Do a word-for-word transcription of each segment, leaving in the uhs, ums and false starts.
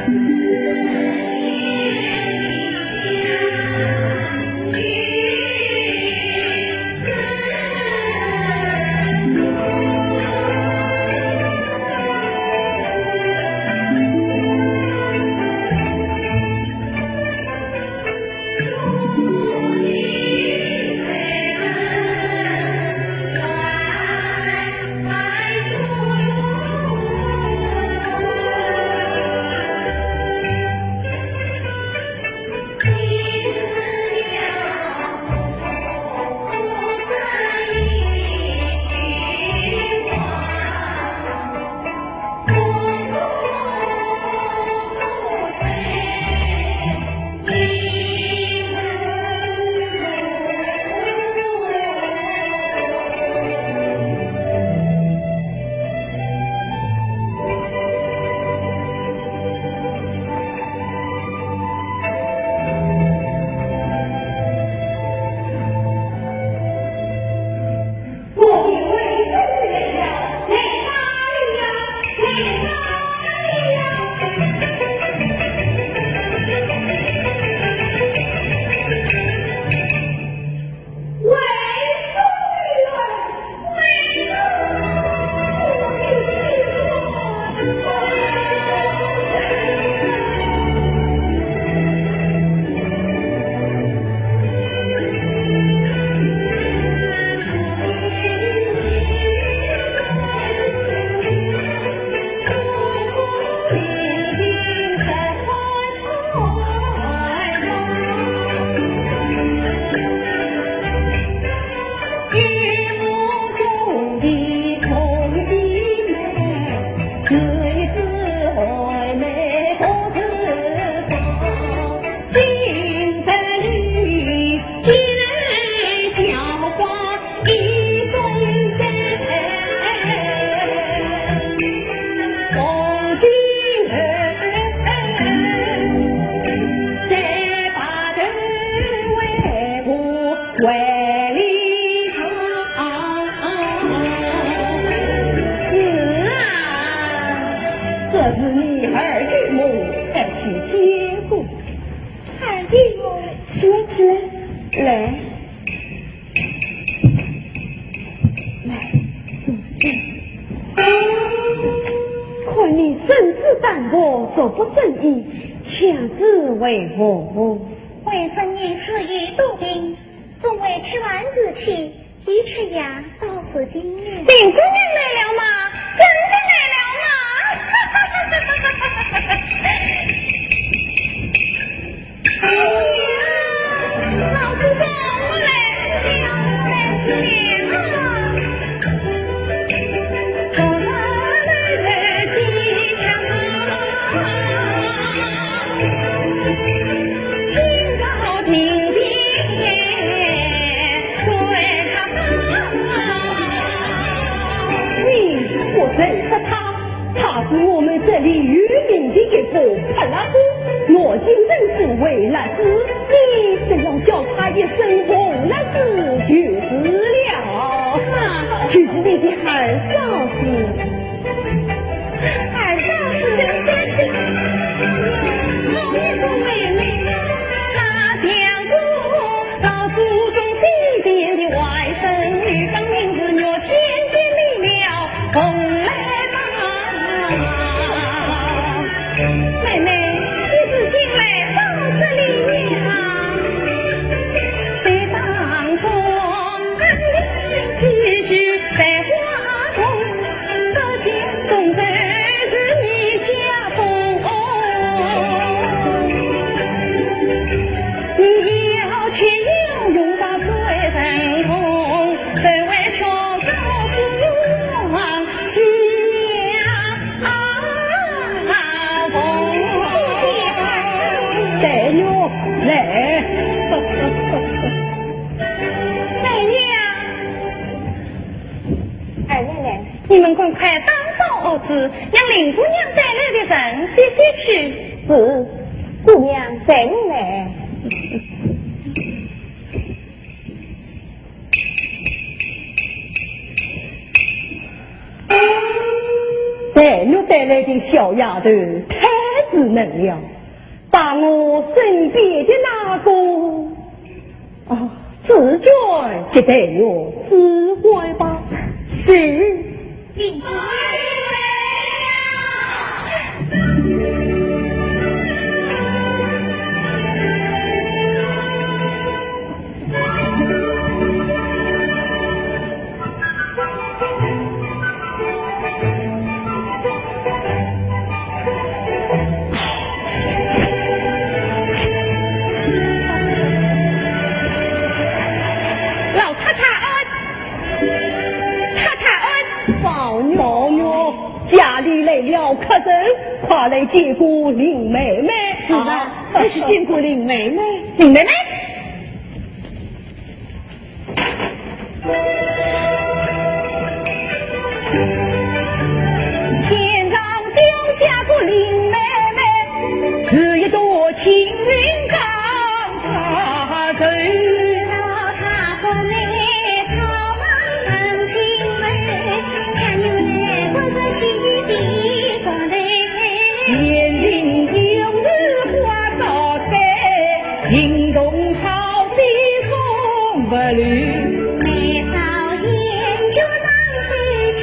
是啊，这是你二舅母，哎，去见过。二舅母，起来，起来，来，来，坐下。看你身子单薄，弱不胜衣，请问为何？为侄女子已多病， 总为吃饭之期，一吃药到如今了。林姑娘来了吗？真的来了吗？哎呀，老祖宗，我来了，我来了啊！ 你不认识他，他是我们这里有名的一个泼辣货，拿金人参喂辣子，你只要叫他一声洪辣子就是了。啊，就是你的二嫂子。 二嫂子，真是好一个妹妹。她想做老祖宗西边的外甥女，当年是月天见面了，红来吧。妹妹，你是近来到这里呀？在当中，俺的几句白话中， 黛玉来。 二奶奶，你们赶快打扫屋子，让林姑娘带来的人洗洗去。是，姑娘带你来。黛玉带来的小丫头太只能了，把我身边的那个，啊，紫鹃接待我使唤吧。是。老太太安，太太安。宝玉，宝玉，家里来了客人，快来见过林妹妹。是啊，快去见过林妹妹。林妹妹。 天上掉下个林妹妹，是一朵青云刚插枝。年轻有时花朝 三，情动好比风不绿。眉梢眼角浪飞起，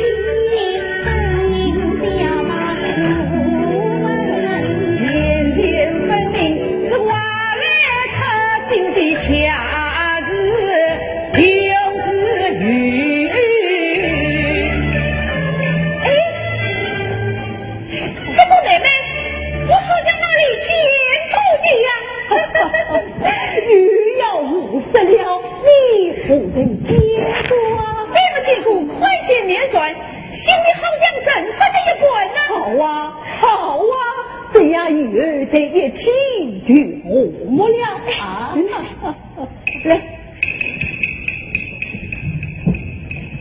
分明表白无门。眼前分明是花来插柳的恰似柳子玉。哎，这个妹妹，我好像哪里见过的呀？ 又要胡说了，你何曾见过啊？你没见过，快见面传，心里好像认识的一般呢。好啊，好啊，这样以后在一起就和睦了啊。来，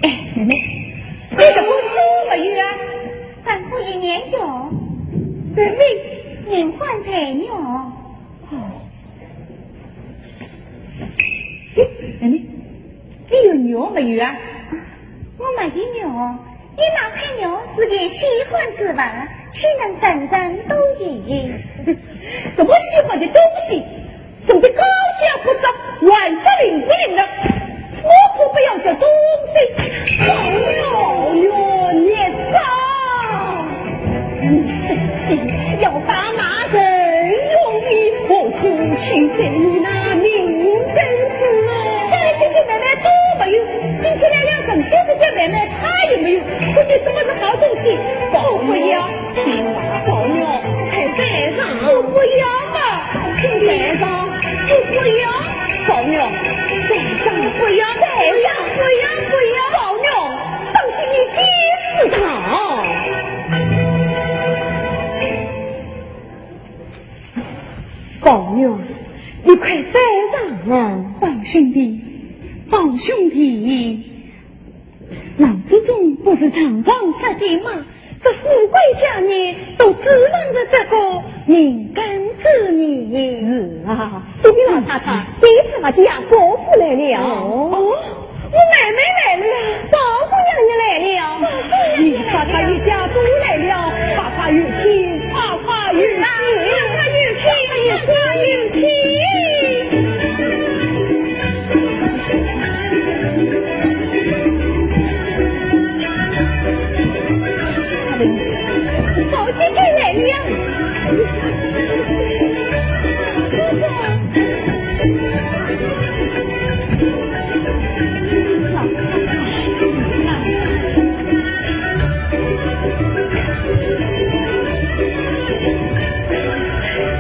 哎，妹妹，你结婚多没有啊？婚过一年有。什么？人患糖尿。 哦。哎，你，你有肉没有啊？我没有肉，你那块肉是件稀罕之物，岂能人人都有？什么稀罕的东西？生得高下不着，还是灵不灵的。 我可不要这东西。哎呦，哎呦，孽障！你真是要打骂人容易，何苦去在意那名声之哦？家里姐姐妹妹都没有，今天来了人，姐姐妹妹她也没有，这些什么是好东西？我不要。 哎呀，宝玉，快带上。我不要嘛。带上。我不要。宝玉，带上。不要，不要，不要，不要。宝玉，当心你跌死他。宝玉，你快带上啊。宝兄弟，宝兄弟。 老祖宗不是常常说的吗？这富贵家人都指望着这个命根子呢。是啊，苏萍老太太，这次啊，家伯父来了。哦，我妹妹来了。宝姑娘也来了。宝姑娘也来了。你看她一家都来了，快快有请，快快有请。快快有请，快快有请。 宝姐姐来了。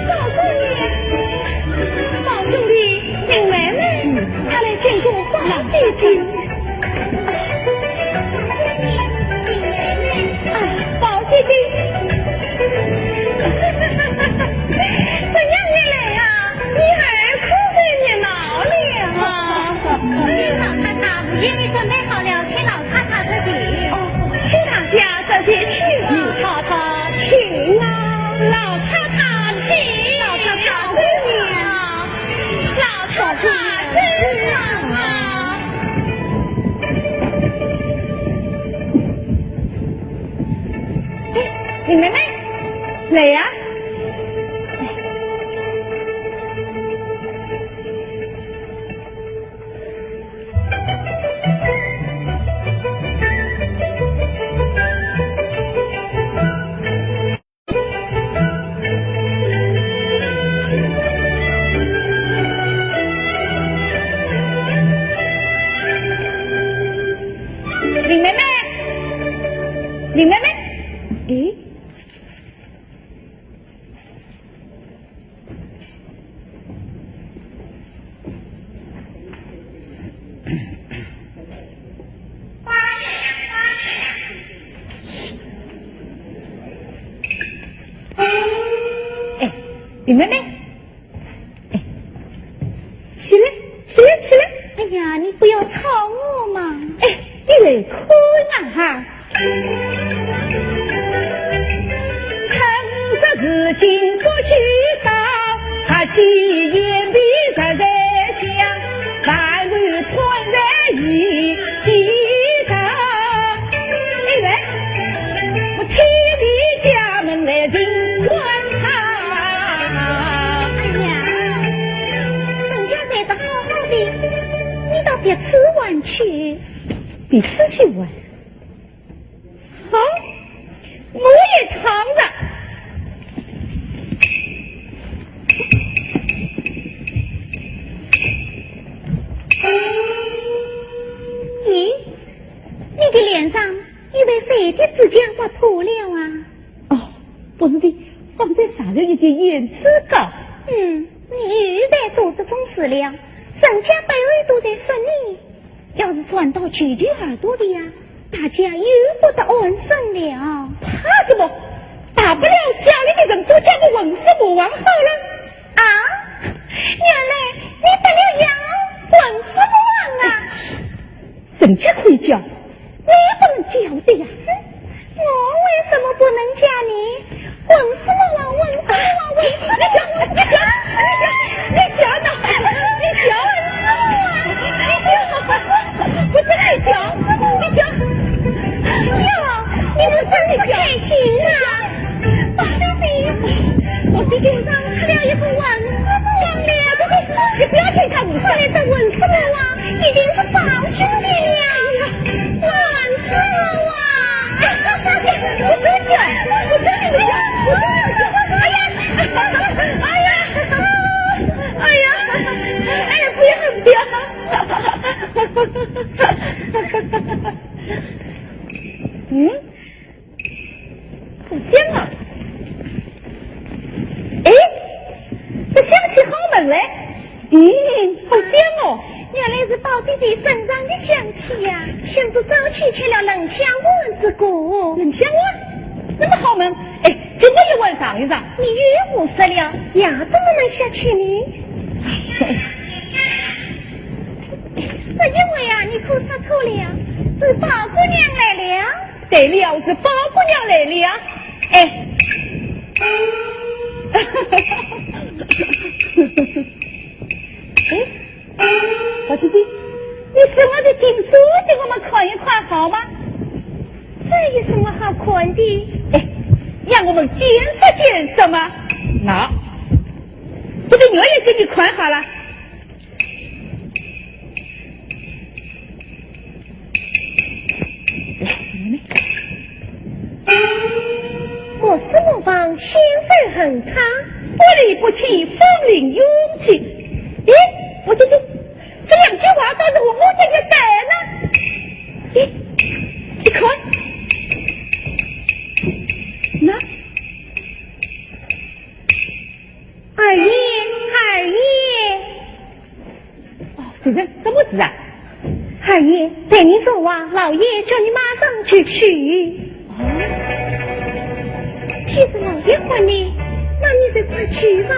宝姑娘，宝兄弟， 林妹妹，她来见过宝姐姐。啊，宝姐姐，怎样一来呀？你儿可真热闹了啊！老太太，我已经准备好了，请老太太入席。哦，请大家入席去吧。太太，请啊。老太太，请。老太太，姑娘。 老太太真好。哎，林妹妹，来呀。林妹妹，哎，起来，起来，起来！哎呀，你不要吵我嘛。哎，你来看啊哈。 哎呀，人家谈得好好的，你到别处玩去。别处去玩？好，我也尝尝。咦，你的脸上又被谁的指甲划破了啊？哦，不是的，方才洒了一点胭脂膏。嗯，你又在做这种事了，人家背后都在说你。 要是传到舅舅耳朵里呀，大家又不得安生了。怕什么？大不了家里的人都叫个混世魔王好了。啊，原来你得了妖，混世魔王啊！人家可以叫，你不能叫的呀。我为什么不能叫你？ 混世魔王，混世魔王，混世魔王！你叫，你叫，你叫，你叫呢？你叫，你叫，不准你叫，你叫！哎呦，你们真是开心啊！宝贝，我最近上去了一个混世魔王了。你不要听他胡说。这里的混世魔王一定是宝兄弟了。 我死了啊！我真的，我真的没讲，我真的没讲。哎呀，哎呀，哎呀，哎呀，不要，不要。嗯？ 好香啊！哎，这香气好闻嘞。嗯，好香哦。原来是宝姐姐身上的香气呀，像是早起吃了冷香丸子个。冷香丸？那么好闻？哎，给我一碗尝一尝。你又胡说了，药怎么能下去呢？这一回啊，你可说错了，是宝姑娘来了。 对了，是宝姑娘来了。哎，哎，宝姐姐，你身上的金锁给我们看一看好吗？这有什么好看的？哎，让我们见识见识嘛。那，不是我也给你看好了。 我是模仿仙手横插，不离不弃，风铃永系。咦，我姐姐，这两句话倒是和我姐姐对了。咦，你看，那，二爷，二爷。 哦，先生，什么事啊？二爷，陪你说话，老爷叫你马上就去。哦，既是老爷唤你，那你就快去吧。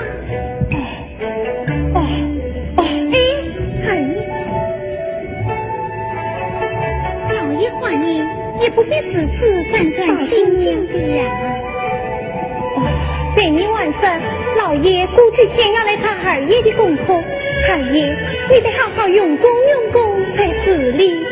哦，哦，哦。哎，二爷。老爷唤你，也不必如此战战兢兢的呀。 哦，被你还说，老爷过几天要来查二爷的功课。二爷，你得好好用功用功才是哩。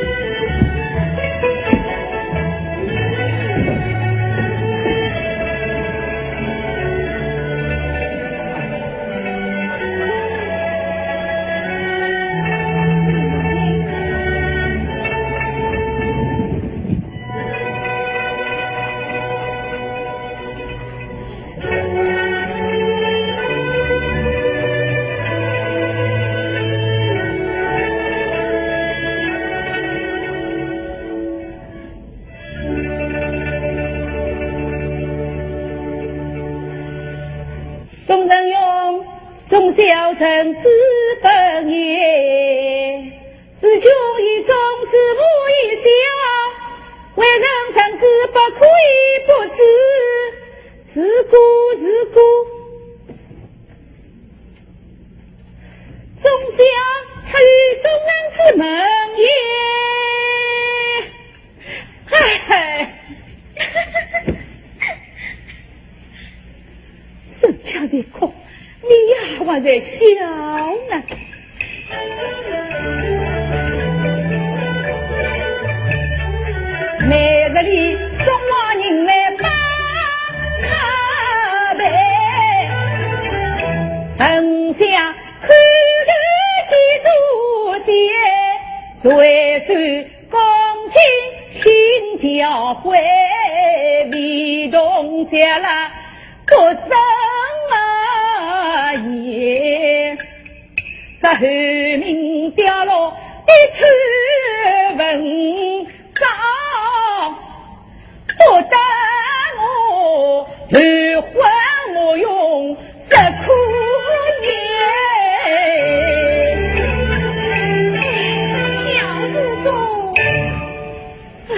宋仁勇，忠孝臣子不言，事君以忠，事父以孝，为人臣子不可以不知。是故，是故。出于中郎之门也。哎，人家在哭，你丫还在笑呢。每日里送往人来把茶杯，等下 看得见主见，岁岁恭敬听教诲，唯独谢了不曾言。这后面掉落的丑闻上， 不得我，头昏目眩，食苦也。小祖宗。哎，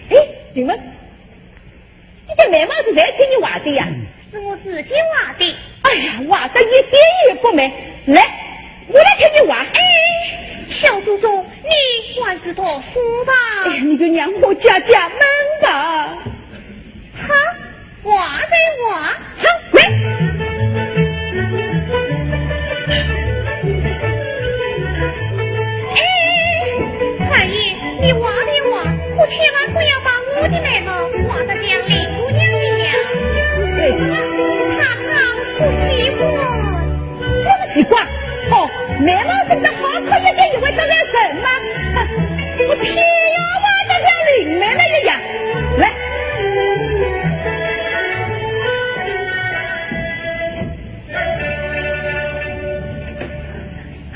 哎，你们 你这眉毛是谁替你画的呀？是我自己画的。哎呀，画得一点也不美。来，我来替你画。哎，小祖宗，你还是读书吧。哎呀，你就让我解解闷吧。好，画就画。好，来。哎，二爷，你画就画，可千万不要把 我的眉毛画得像林姑娘一样。对。她看不喜欢。不是喜欢？哦，眉毛生得好看一点，也会得罪人吗？我偏要画得像林妹妹一样。来。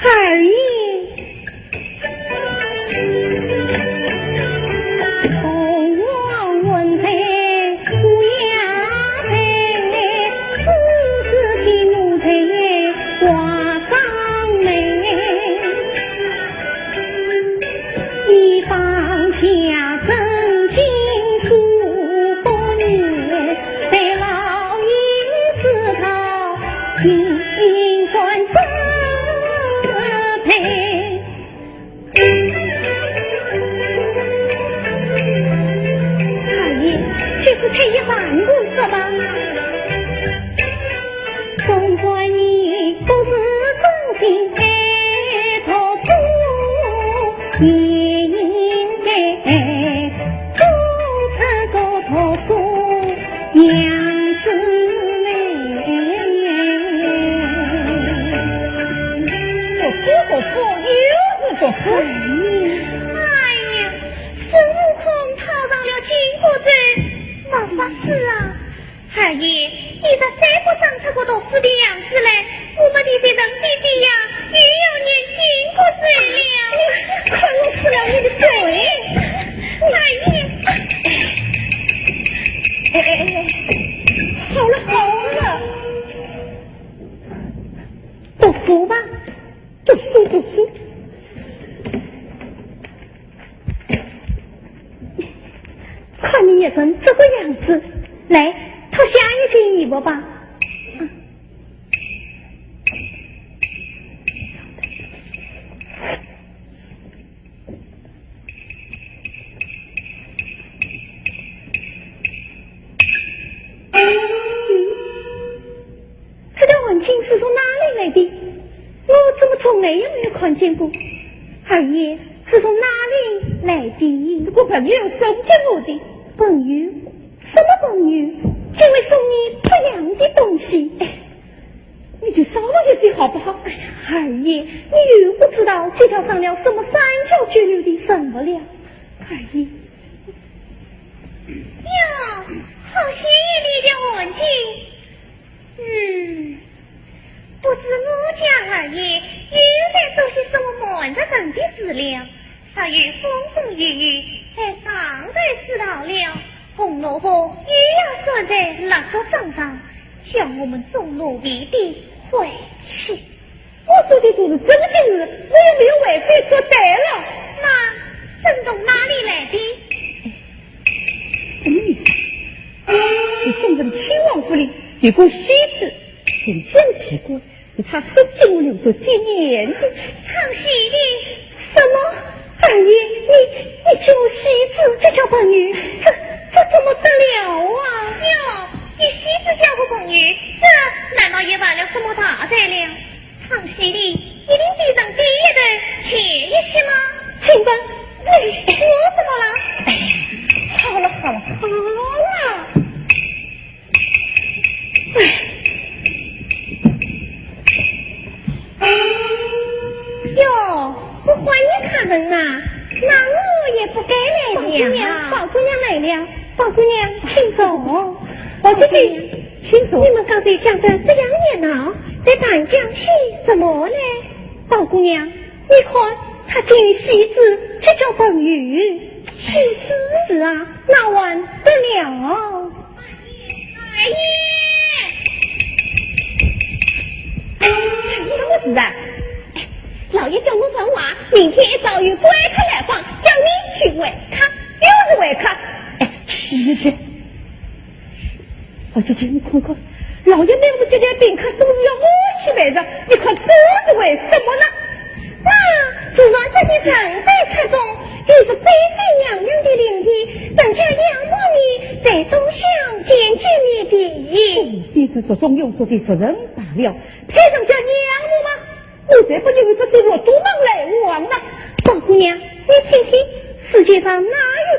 二爷。 二爷，就是退一万步说吧。 读书读书，又是读书。哎呀，孙悟空套上了紧箍咒，没法子啊！二爷，你这再不长出个读书的样子来，我们的敌人弟弟呀，又要念紧箍咒了。看我撕了你的嘴！二爷，哎哎哎，好了好了，读书吧。 读书读书。看你也成这个样子，来，脱下一件衣服吧。嗯，这条汗巾是从哪里来的？我怎么从来也没有看见过？二爷，是从哪里来的？这个朋友送给我的。朋友？什么朋友？竟会送你这样的东西？哎，你就少说一些好不好？哎呀，二爷，你又不知道这条上了什么三教九流的什么了。二爷。哟，好鲜艳的一条汗巾。嗯，不知我家二爷又在做些什么瞒着人的事了。 早有风风雨雨，在上头知道了，红萝卜又要算在蜡烛账上，叫我们做奴婢的回去。我说的都是正经事，我又没有为非作歹了。那震动哪里来的？什么意思？你送人亲王府里有个喜字，真叫奇怪，是他手机我留着几年的。唱戏的。什么？二爷，你，你叫戏子结交朋友，这，这怎么得了啊？哟，与戏子交个朋友，这难道也犯了什么大罪了？唱戏的，一定比上帝一头前一些吗？请问，哎，我怎么了？哎，好了，好了，好了。 哟，不欢迎他们呐，那我也不该来了。宝姑娘，宝姑娘来了，宝姑娘，请坐。宝姐姐，请坐。你们刚才讲得这样热闹，在谈讲些什么呢？宝姑娘，你看，他竟与戏子结交朋友。戏子？是啊，那还得了？ 二爷！哎，什么事啊？哎，老爷叫我传话，明天一早有贵客来访，叫你去会客。又是会客？哎，去去去！我姐姐，你看看，老爷每日接待宾客，总是要我去陪着，你看这是为什么呢？ 那自然这些人在客中，又是贵妃娘娘的领地，人家仰慕你，才都想见见你的。你是俗中有俗的俗人罢了，配人家仰慕吗？我才不愿意这些活毒忙来往呢。宝姑娘，你听听，世界上哪有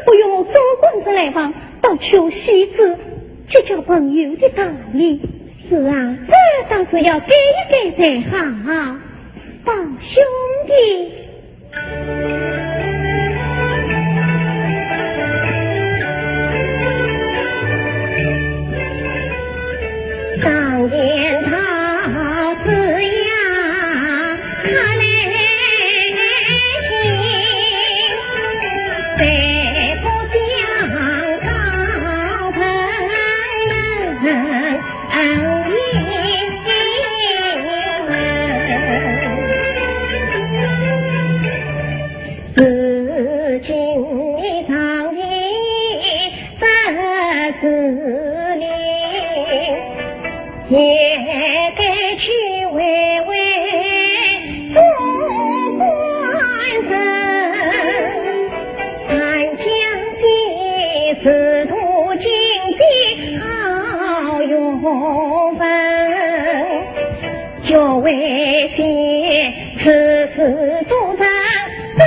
不与我做官人来往，到处戏子结交朋友的道理？是啊，这倒是要改一改才好。 宝兄弟。当年桃子呀，她来寻，谁不想高朋们 如今你上的这是令，也该去会会做官人。 南疆的是途经的好缘分，就为些此事做成本，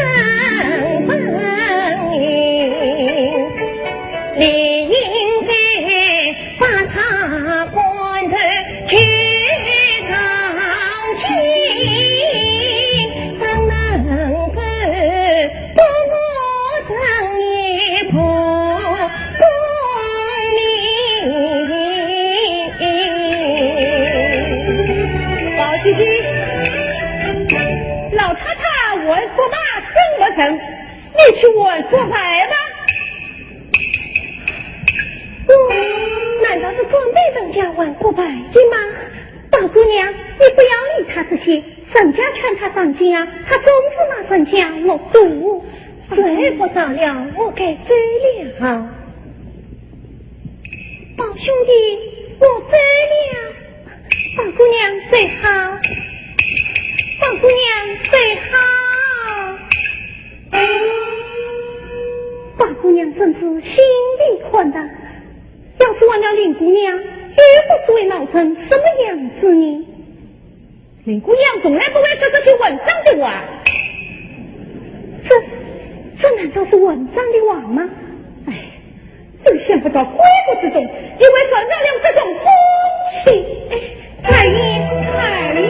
理应该 把茶馆头去唱起，怎能够不我等你不公平？宝姐姐，老太太还不罢，真不成，你去还骨牌吧。 哦，难道是专陪人家还骨牌的吗？宝姑娘，你不要理他这些，人家劝他上进啊，他总是骂人家落赌。时候不早了，我该走了。宝兄弟，我走了。宝姑娘走好，宝姑娘走好。 宝姑娘真是心地宽大，要是换了林姑娘，又不知会闹成什么样子呢？林姑娘从来不会说这些混账的话。这，这难道是混账的话吗？哎， 真想不到闺阁之中，竟会传染了这种风气。哎，二爷，二爷。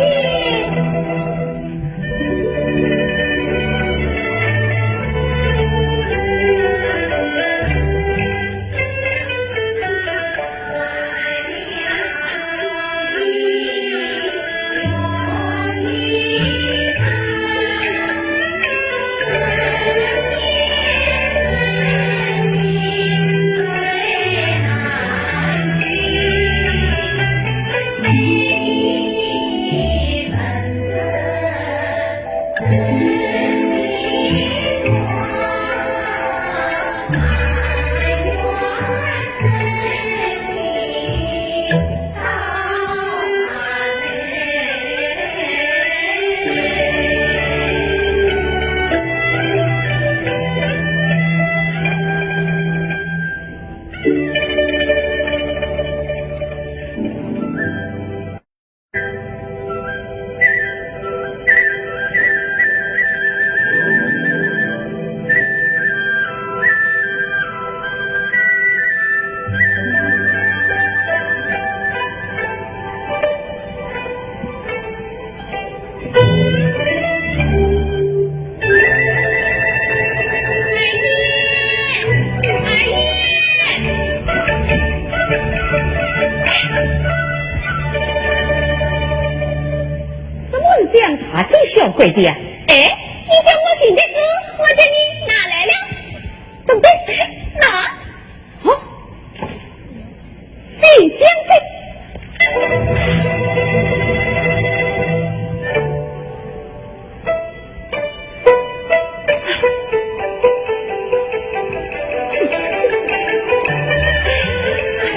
怎么是这样大惊小怪的呀？哎，你叫我寻的书，我叫你拿来了。对不对？拿。好。谁讲的？哎呀，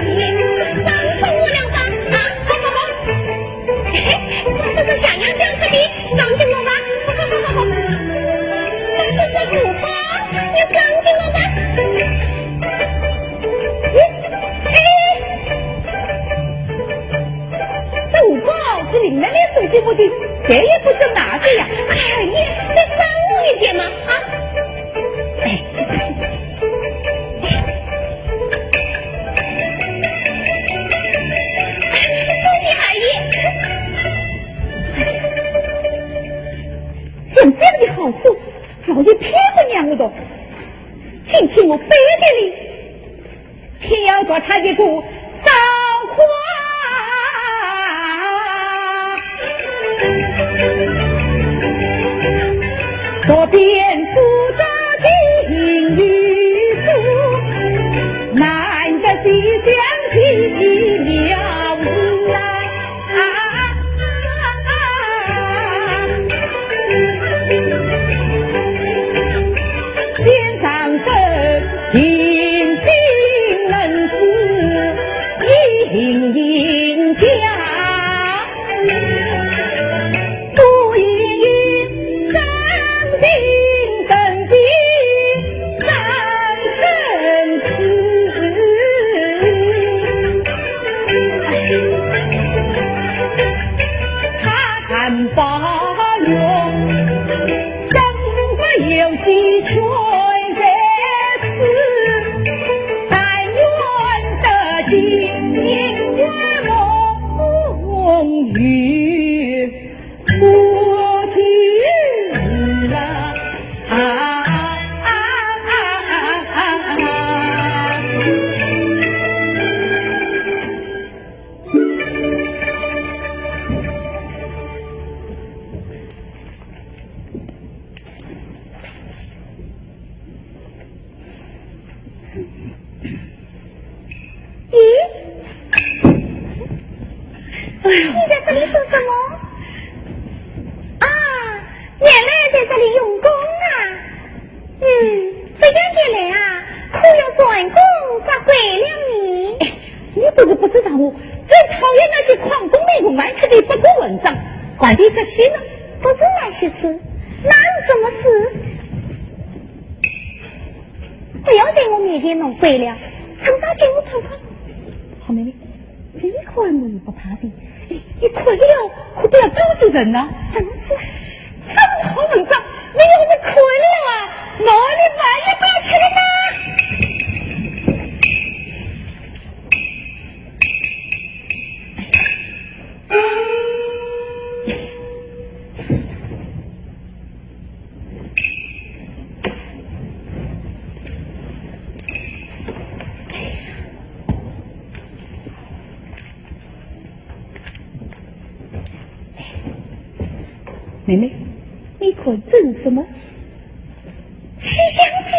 你放过我了吧？啊，好，好，好。嘿嘿，这个小羊羔这里，放过我吧。好，好，好，好，好。这个虎豹，你放过我吧。哎，哎。 这虎豹是林妹妹送给我的，谁也不准拿的呀。哎，你再让我一点嘛，啊？哎，多谢二爷。像这样的好书，老爷偏不让我读。今天我非得哩， 偏要做他一个笑话。左边苏州情与书，南边西厢记与描字啊。 先生身，定心能死，一定家。不因生病生病，生生死。 他敢把我，生个有几全在此，但愿得今年我梦与不知啊。啊啊啊啊啊啊！ 咦？哎呦，你在这里做什么？啊，原来在这里用功啊。嗯，这样一来啊，可要蟾宫折桂了呢。哎，你不是不知道哦，最讨厌那些旷工没用完吃的不够文章，还得这些呢。不是那些事，那是什么事？ 不要在我面前弄鬼了，趁早给我看看。好妹妹，这一看我也不怕的。哎，你看了，可不要告诉人呐。什么事？这么好文章，你要是看了啊，哪里饭也不要吃了吗？ 妹妹，你看这是什么？《西厢记》。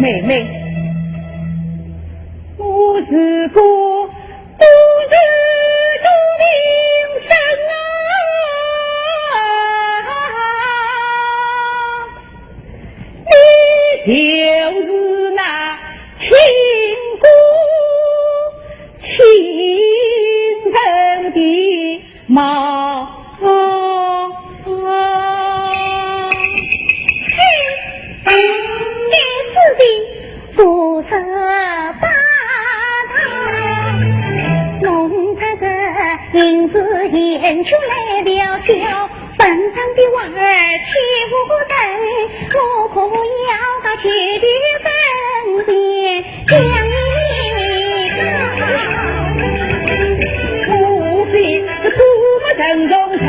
妹妹，我是个多事多名声啊，你就是那亲哥亲人的 妈。嘿，该死的不是八大，弄这个银子眼睛来表笑，本当的娃儿岂不等，我可要到姐姐身边 讲一讲，我非是多么沉重沉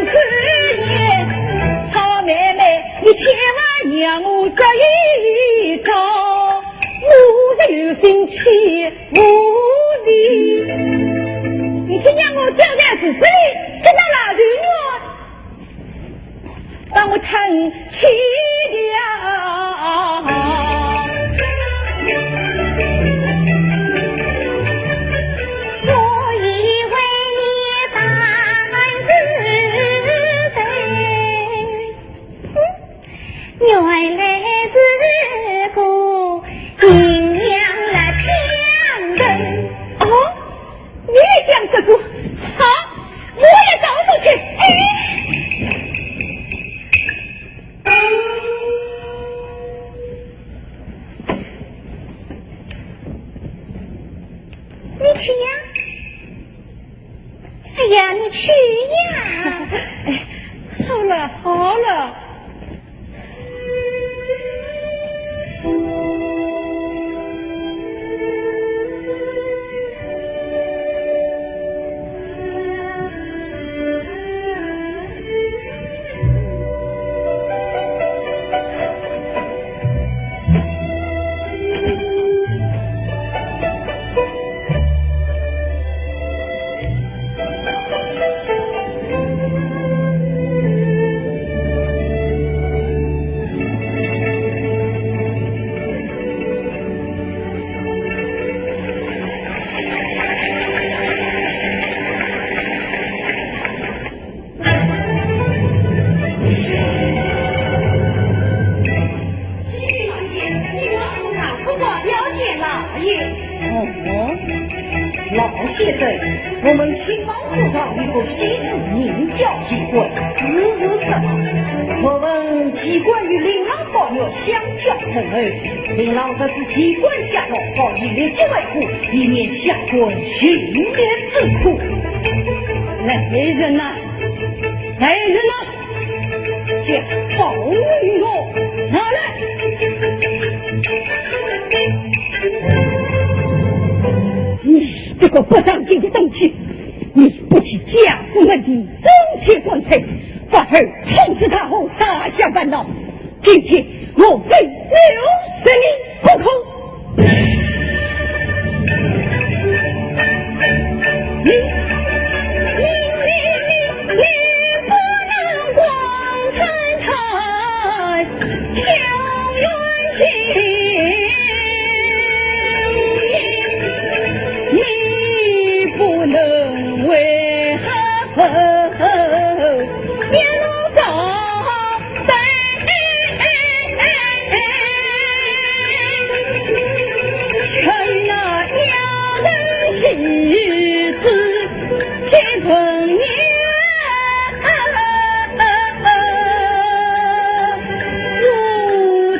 思念，好妹妹，你千万让我这一遭，我是有心欺负你。你听见我交代是这里，这个老头呢？ 把我吞去了。我以为你胆子大，哼，原来是个人娘来抢的。哦， 你讲这个，好，我也告诉去。哎，你去呀，哎呀，你去呀。哎，好了，好了。 哦，老先生，我们青盲府上有个戏子名叫奇怪，是是什么？我们奇怪与令郎宝玉相交甚厚，令郎得知奇怪下落，宝玉立即回府，以免下官寻觅之苦。来人呐，来人呐！ 将宝玉拿来！你这个不长进的东西，你不提家父门第，整天管谁，反而闯至大河，撒下烦恼。今天我非留着你不可。 你，你，你，你，你不能光看看小眼睛，你不能为何也能高 看那丫头戏子结婚也做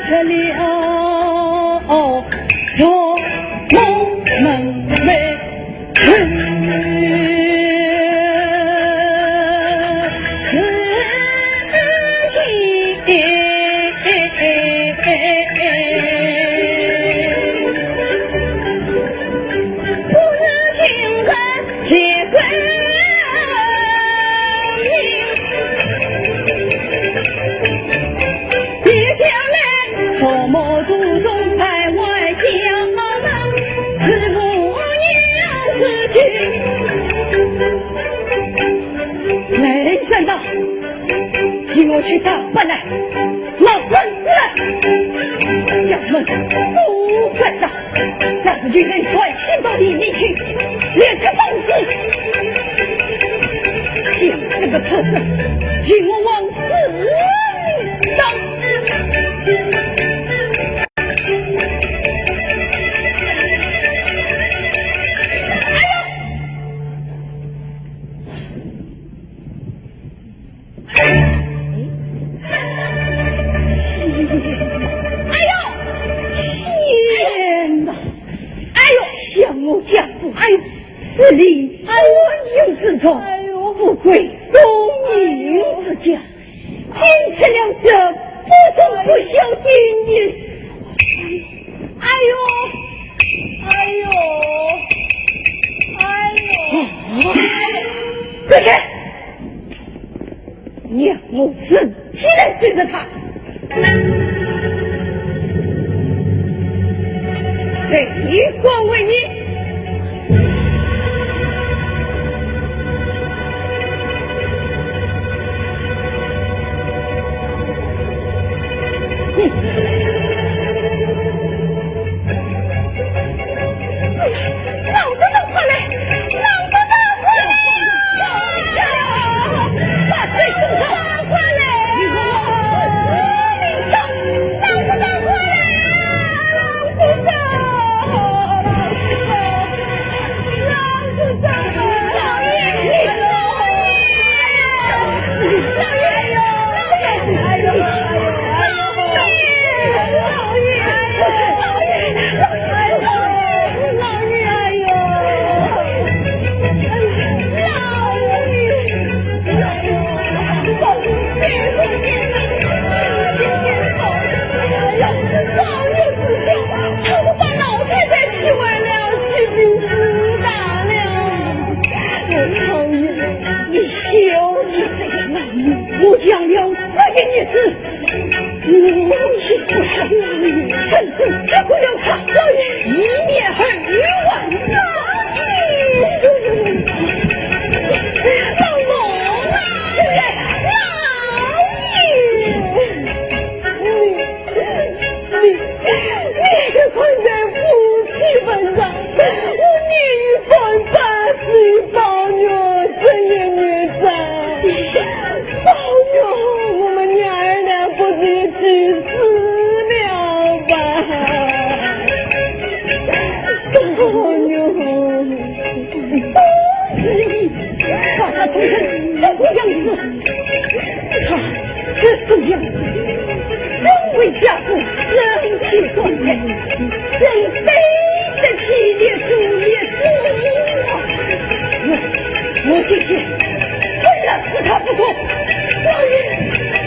出了做梦没 来人呐，替我去打扮来，拿绳子来，叫们不敢打，那是有人传信到你那里去，连个当时，像这个畜生，与我往死里打。哎呦！ 哎呦，天哪！哎呦，想我家父，哎呦，死里钻营之中，哎呦，富贵功名之家，竟出了这不忠不孝的孽！哎呦，哎呦，哎呦！快看！ 让我自己来收拾他。谁敢为你？哼！ 老子走过来，老子走过来呀！把这个走过来，你给我往死里走！老子走过来呀！老子走！老子走！老子走！老爷！老爷！老爷！哎呦！哎呦！哎呦！ 老爷，老爷，老爷，老爷，哎呦！老爷，哎呦！老爷，老爷，老爷，哎呦！老爷，师兄，他们把老太太气坏了，气病死大了。老爷，你休要这样，我养了这个女子， 我也不是，甚至只为了她，一命二万。老爷，老爷，老爷，你，你，你看在夫妻份上，我宁愿半死一包肉，这也孽障。 宝玉，我们娘儿俩不如去死了吧。宝玉，都是你把她宠成这个样子，她这种样子，身为家父，身体光彩，真对 得起你主耶稣啊！我，我今天非要死他不可。老爷，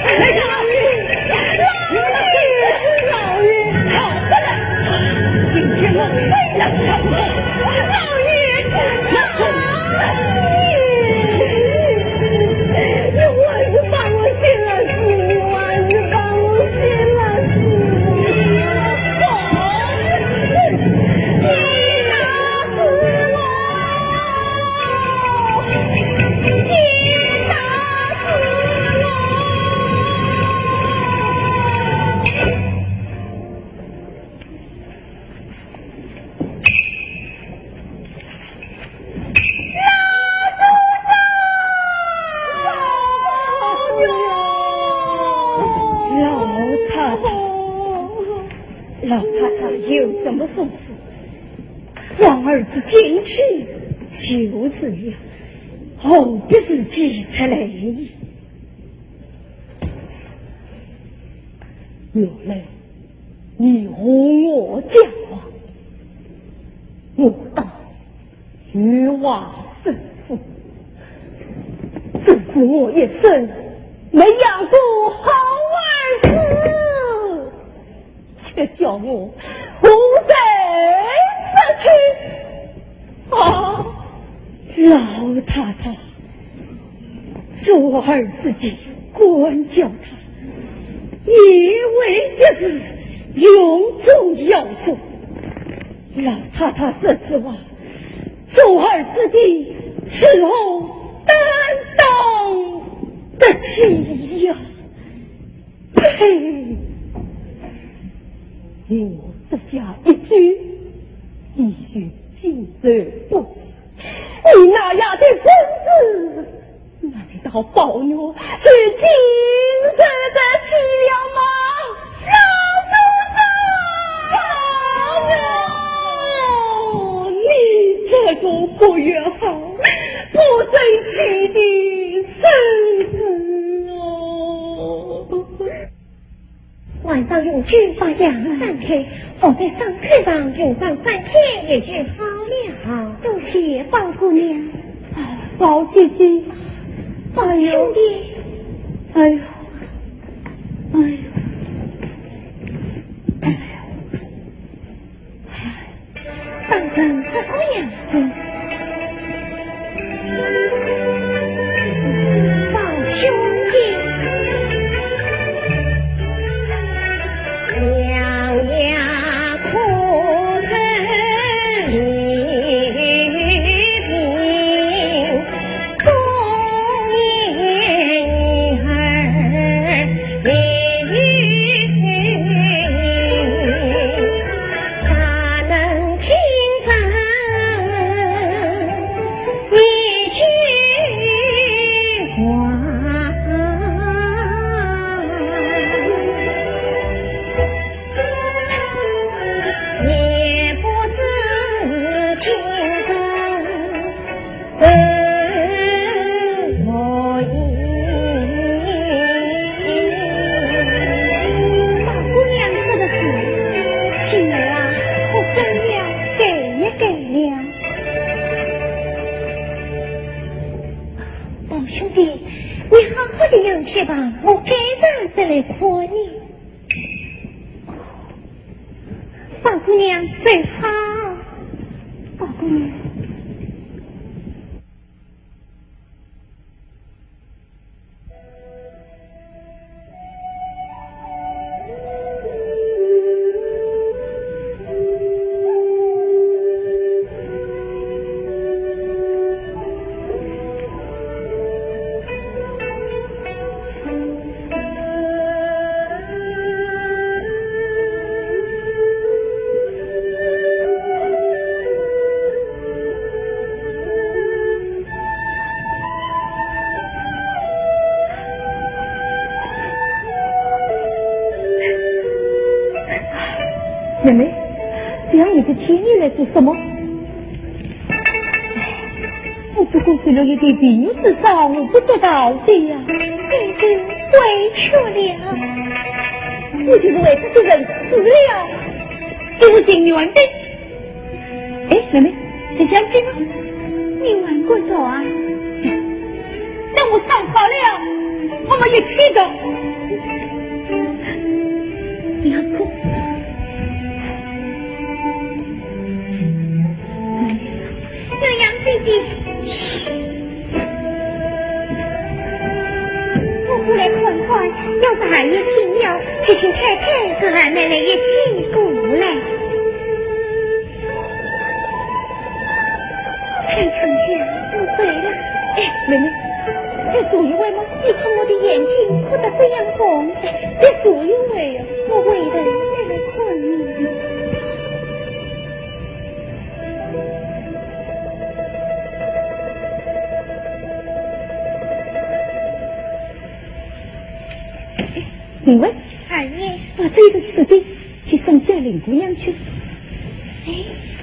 来人啊！老爷，老爷，老爷，好的了，今天我非要死他不可。老爷，老爷，你还是把我先来死，你还是把我先来死。 老太太，老太太有什么吩咐？望儿子进去就是了，何必自己出来呢？原来你和我讲话，我道 有话吩咐，吩咐我一声，没养过好儿子，却叫我无罪死去。啊，老太太，做儿子的管教他，也为的是永终耀祖。 老太太说实话，做儿子的如何担当得起呀？呸！我这家一句，也许经受不起。你那样的棍子，难道宝玉就经受得起了吗？老祖宗！宝玉，你这个不约好、不争气的孙子哦！ 晚上用酒把杨三开，放在伤口上，用上三天也就好了。多谢宝姑娘。哎，宝姐姐。宝兄弟。哎呦，哎呦，哎呦。 打成这个样子。宝兄弟，两样苦口离别。 宝姑娘说的是，今儿啊，可真要改一改了。宝兄弟，你好好的养息吧，我改日再来看你。 宝姑娘最好。宝姑娘。妹妹，这样雨的天你来做什么？ 我不过受了一点皮肉之伤，我不知道的呀。妹子委屈了。你就是为这些人死了，你是情愿的。哎，妹妹，谁相信啊？你还管着啊？等我伤好了，我们一起走。不要哭。 月娘姐姐，我过来看看，要是还有信要，就请太太和二奶奶一起过来。天堂下，我醉了。哎，妹妹，再坐一会嘛。你看我的眼睛哭得这样红，哎，再坐一会呀，我回头再来看你。 明慧，二爷，把这个事情去送给林姑娘去。哎，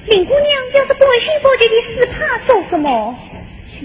林姑娘要是半信半疑的，是怕做什么？去。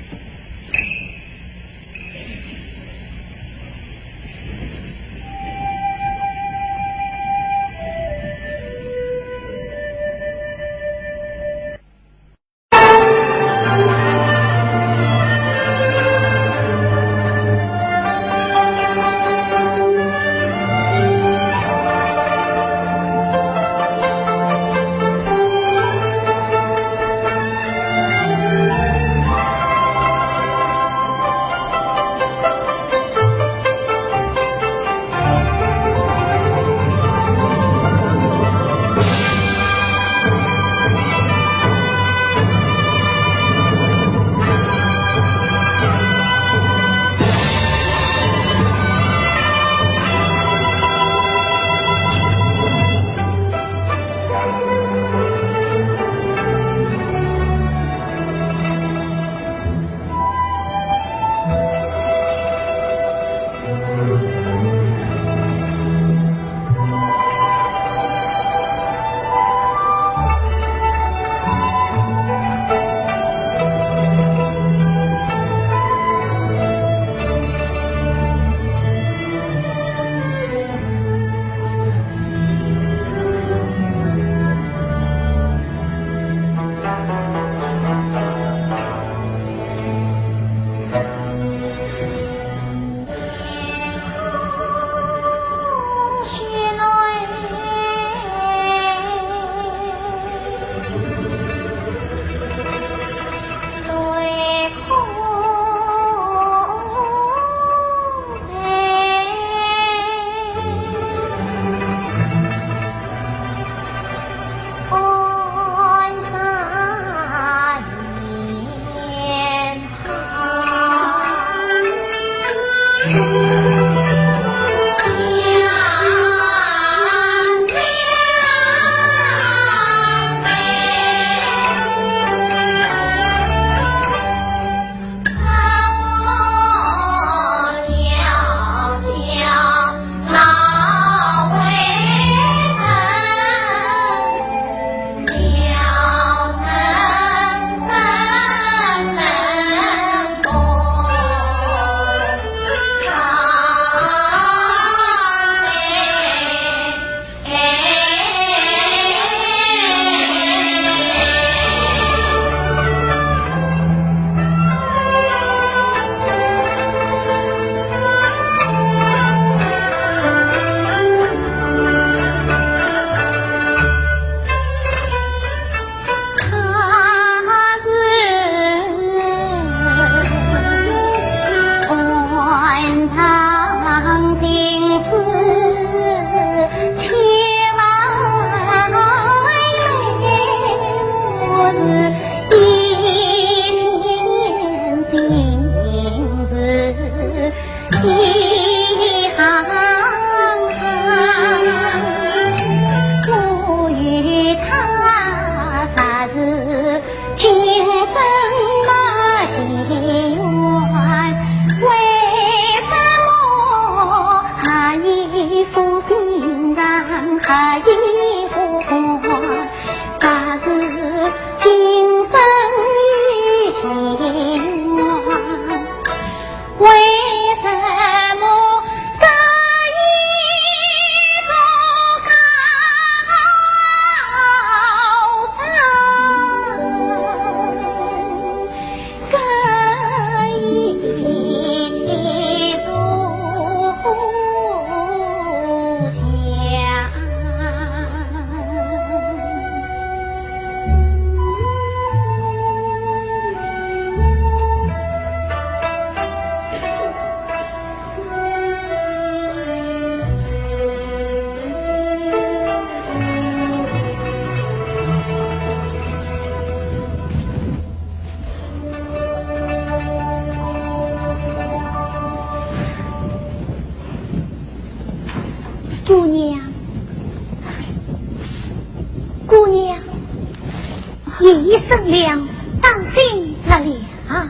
夜已深了，当心着凉。啊，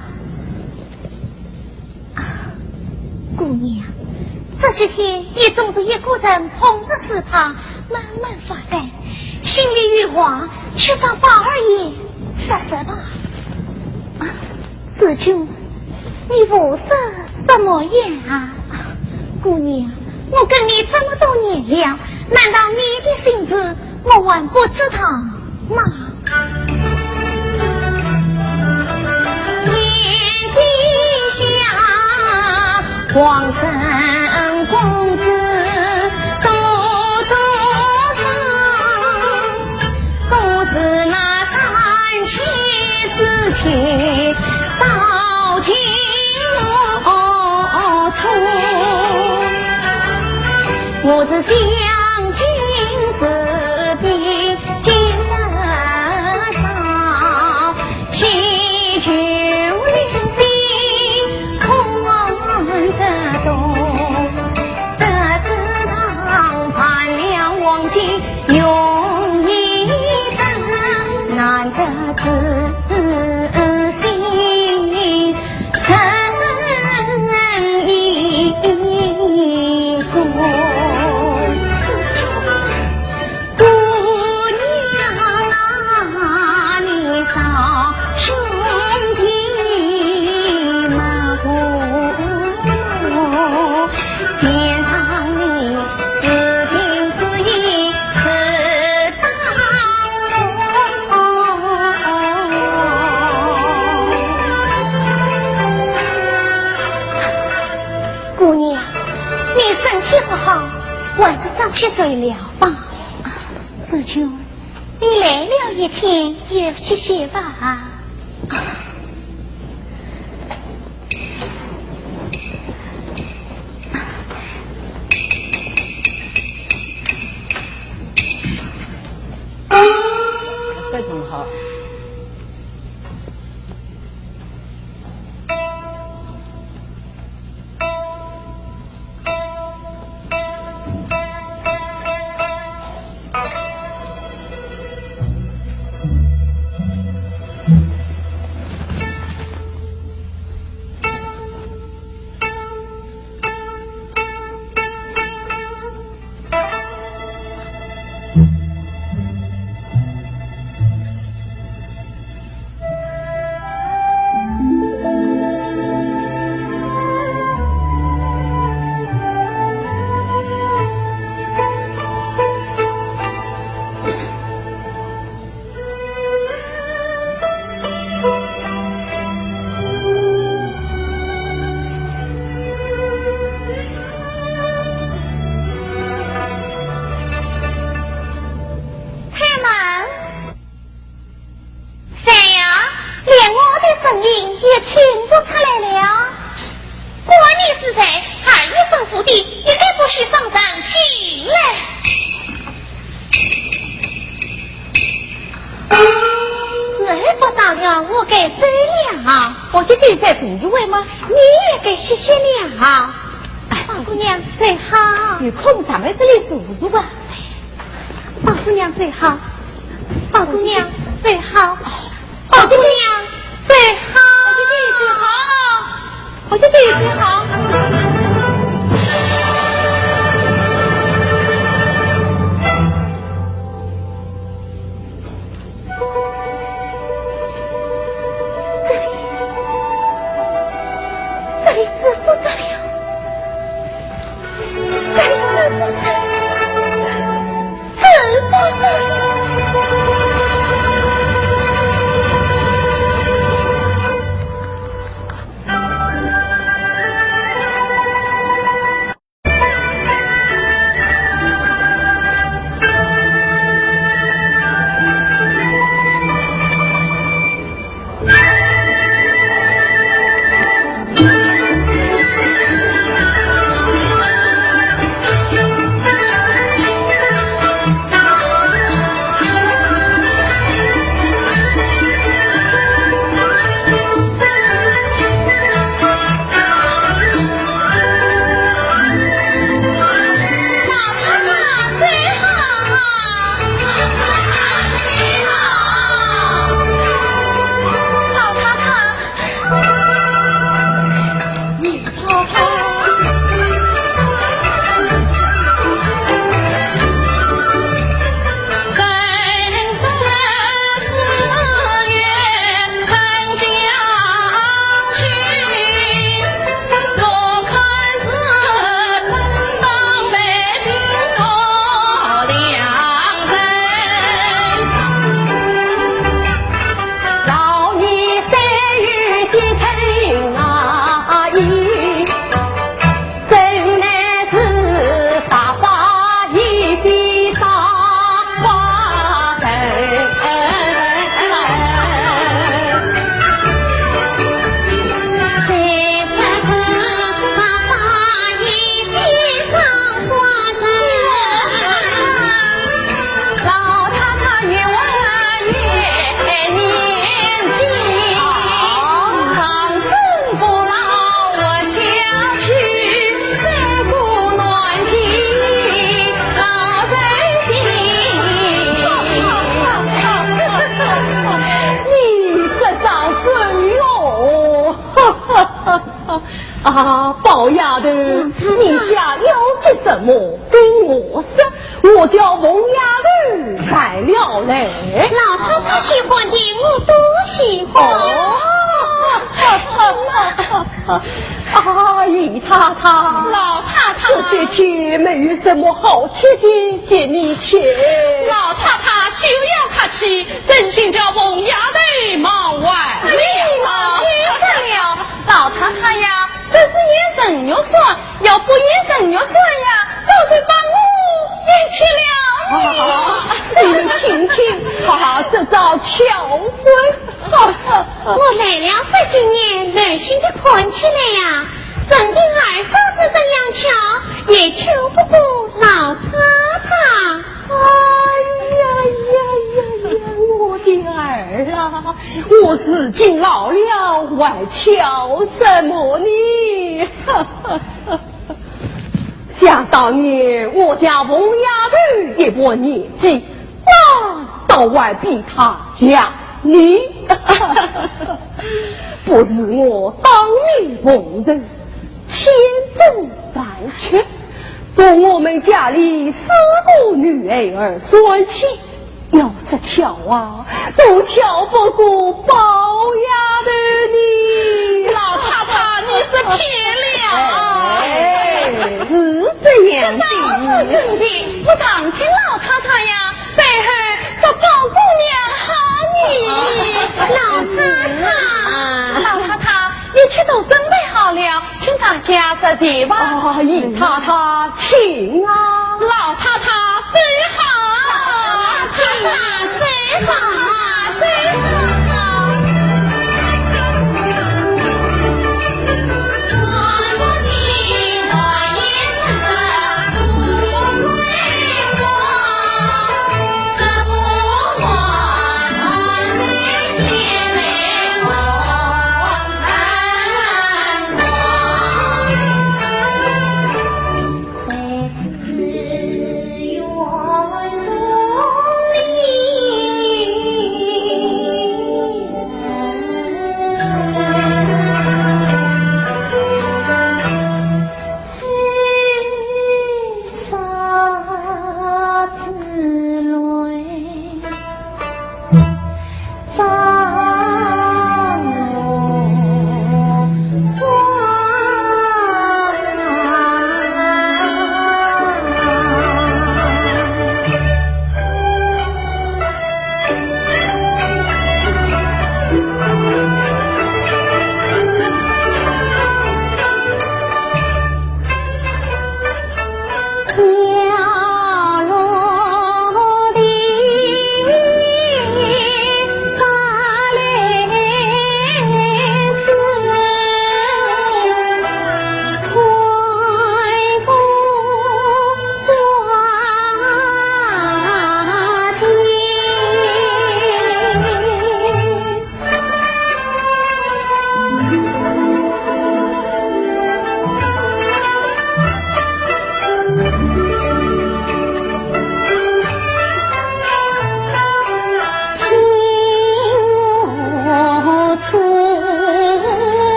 姑娘，这几天你总是一个人捧着书台，闷闷发呆，心里有话，去找宝二爷说说吧。啊，紫鹃，你胡说什么呀？姑娘，我跟你这么多年了，难道你的心事我还不知道吗？天底下皇城公子多多少，都是那三妻四妾到尽我处。我是想今日的今日上，祈求良心宽得多，得知上犯了王妻容易得，难得知心。 姑娘，你身体不好，还是早些睡了吧。紫鹃，你累了一天，也歇歇吧。 非常好。开门。谁呀？连我的声音也听不出来了。管你是谁，二爷吩咐的，一概不许放人进来。时候不早了，我该走了。我去给你再送一位吗？你也该歇歇了。哎，宝姑娘，走好。有空常来这里坐坐吧。宝姑娘，走好。宝姑娘，走好。 宝姑娘，走好。我去，走好。这里，这里是不得了，这里是不得了。 这啊，宝丫头，嗯，嗯。你家要吃什么，跟我说，我叫凤丫头买了来。老太太喜欢的，我都喜欢。哦。啊，姨太太。老太太。这些天没有什么好吃的给你吃。老太太，休要客气， 真心叫凤丫头忙坏了。哎，谢谢了，老太太呀，这是腌人肉蒜，要不腌人肉蒜呀，早就把我腌吃了呢。啊，你们听听，啊，这招巧棍。我来了十几年，耐心的看起来呀，真的二嫂子这样巧，也巧不过老太太。 哎呀呀呀呀，我的儿啊，我如今老了，还巧什么呢？想当年，我家凤丫头一把年纪，那倒还比她强呢。不如我当面奉承， 千真万确，从我们家里四个女孩儿算起，要说巧啊，都巧不过宝丫头呢。老太太，你是骗了。哎，是这样的。这倒是真的，我常听老太太呀， 背后说宝姑娘好呢。老太太。老太太，一切都准备好了，请大家入席吧。啊，姨太太，请啊。老太太走好。老太太走好，走好。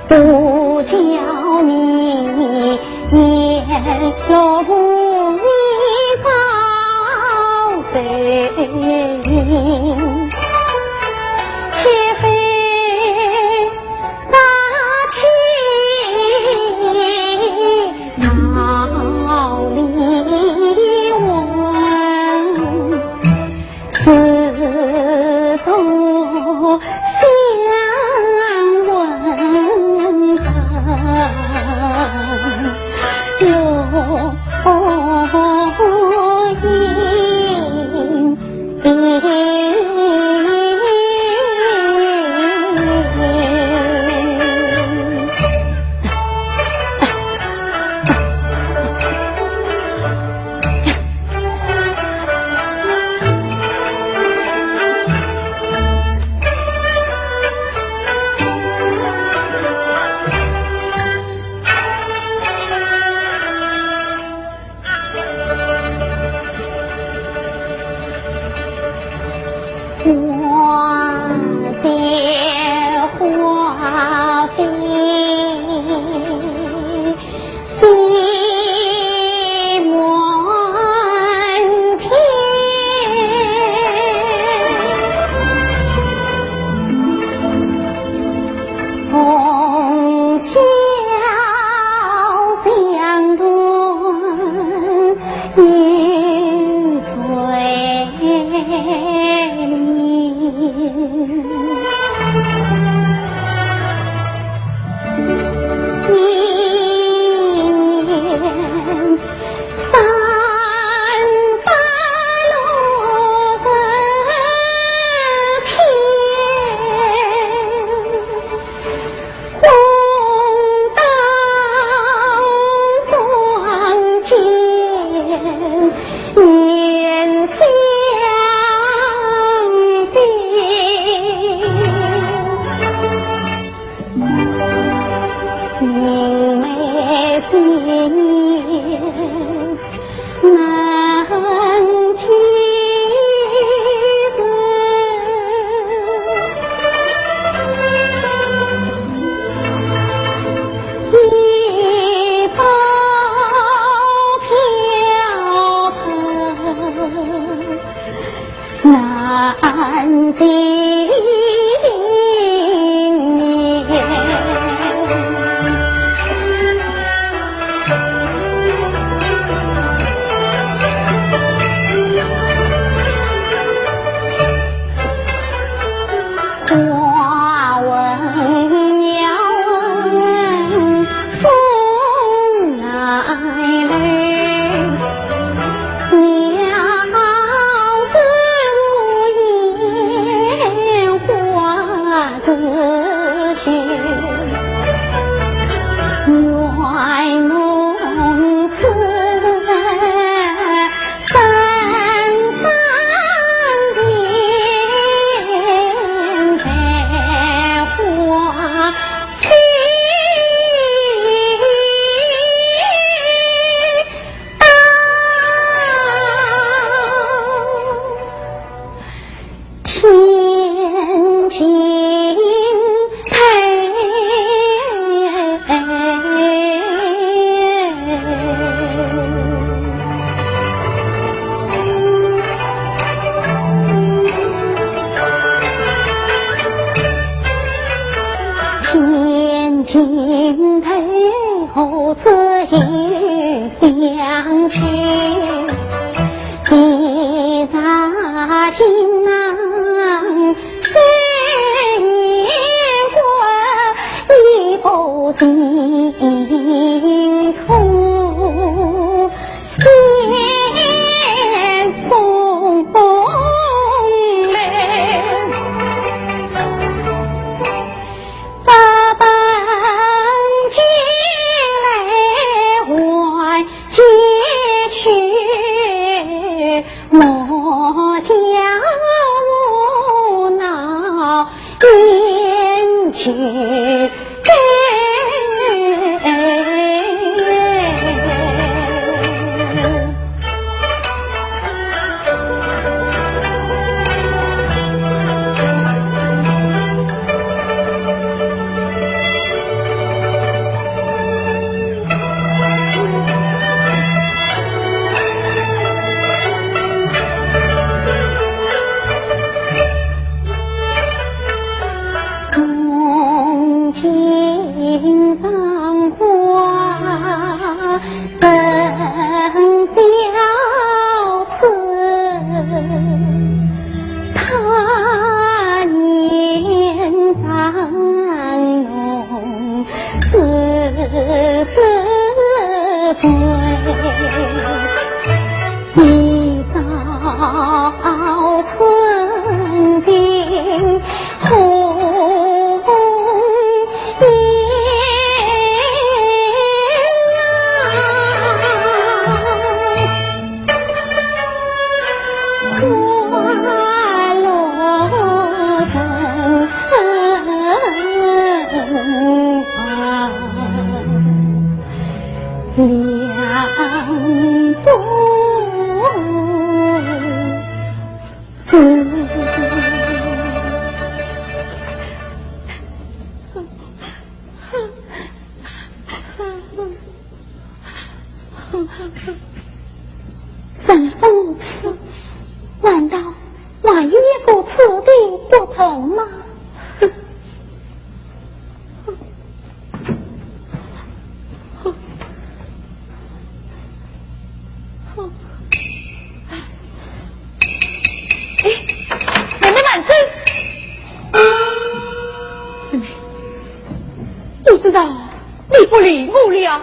不教你沿路不依高背影，且随杀气逃离我。 自作想问路应。花谢花飞 飞满天。红霞江南雨水淋。 一年三百六十天，荒岛光景年相比。 明媚岁月难继续，一朝飘萍。 难尽眠。花问 天津台。天津台，何处有 相亲，一霎情郎飞烟过，一步惊空眼中泪。 早把寄来还寄去，莫叫我闹冤屈根。人生如此，难道还有一个此地不同吗？ 哎，妹妹慢走。妹妹，我知道你不理我了，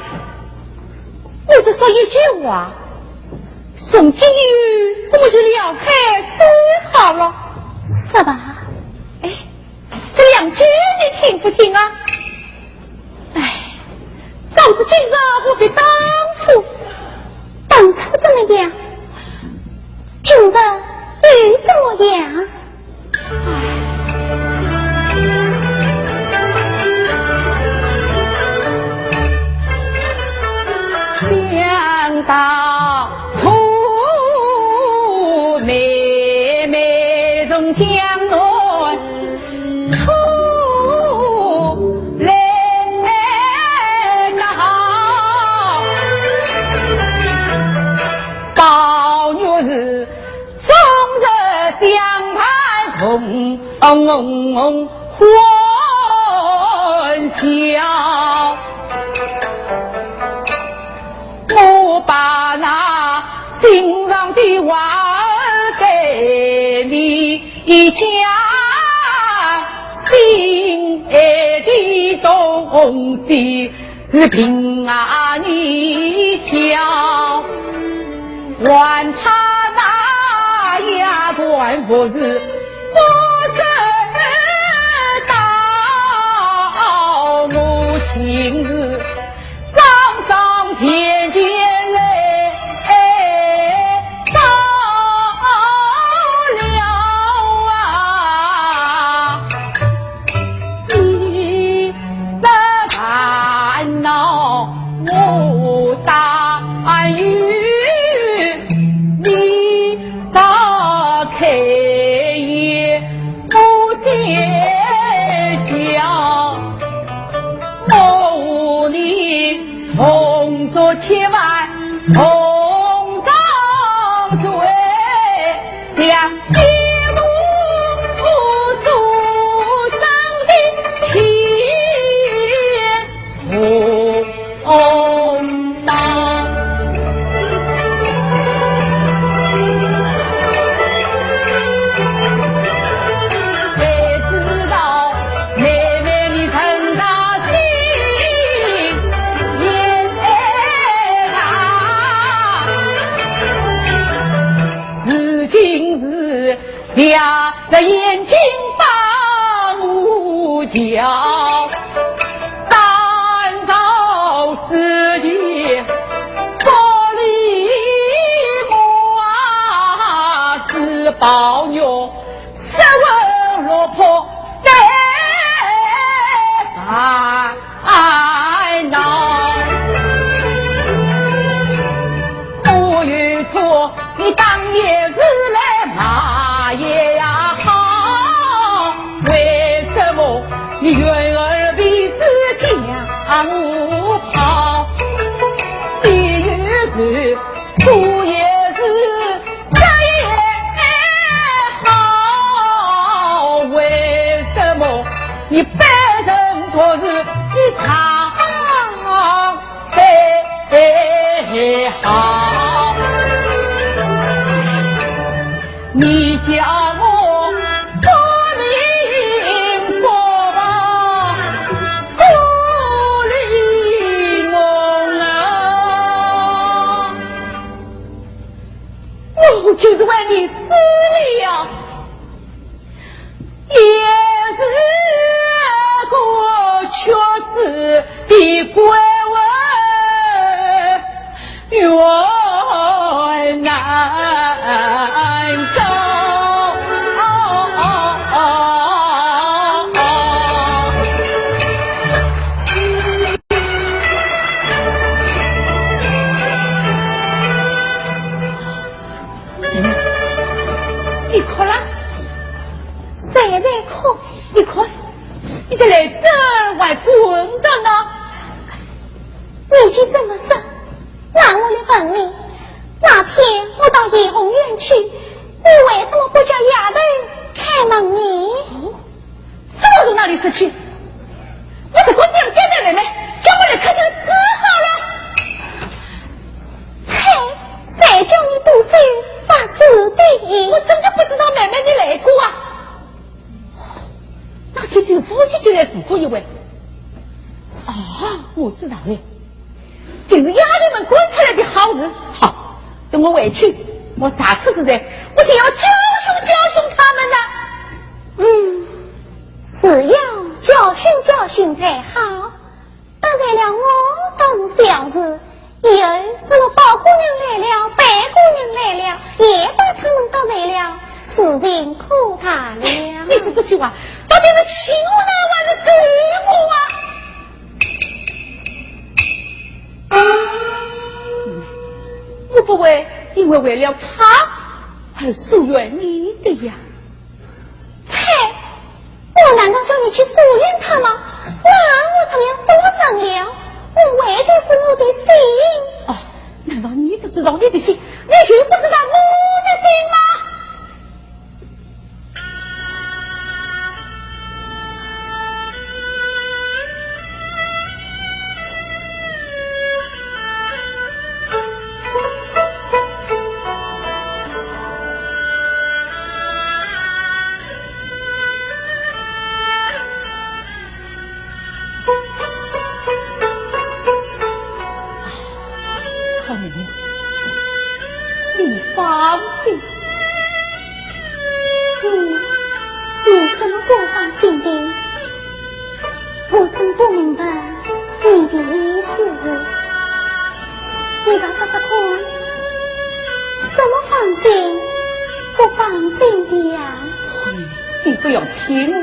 我只说一句话，从今以后我们就聊开说好了。说吧。哎， 这两句你听不听啊？哎，早知今日何必当初？当初怎么样？今日又怎么样？哎。想当初，妹妹从江南 出来那好，宝玉是终日相伴同欢笑。 我把那心上的话儿对你讲，心爱的东西是凭啊你讲，还他那丫鬟不是不知道我情事 双双前前来到了啊，你这烦恼我担忧，你少开言不见笑。 我你同桌吃饭同床睡，像一路祖上的亲同就是为你死了，也是个屈死的官文。 愿难告。你哭了？谁在哭？你哭，你的泪水还滚着呢。你就这么说， 那我来问你，那天我到怡红院去，你为什么不叫丫头开门呢？哦，这我从哪里说起？我是跟你讲，妹妹，叫我来开门就好了。嘿，谁叫你多嘴发紫的？我真的不知道妹妹你来过啊。那天就夫妻进来住过一回。啊，我知道了。 就是丫头们赶出来的好事。好，等我回去，我查出是谁，我就要教训教训他们了。嗯，是要教训教训才好。得罪了我都是小事，以后什么宝姑娘来了，白姑娘来了，也把他们得罪了，事情可大了。你说这些话，到底是气我呢，还是咒我啊？ 我不会因为为了他而疏远你的呀。切，我难道叫你去疏远他吗？那我怎样疏远了？我为的是我的心。哦，难道你只知道你的心，你就不知道我的心吗？ 好妹妹，你放心。嗯，你怎么不放心的？我真不明白你的意思。你倒说说看，怎么放心不放心的呀？你不要听我，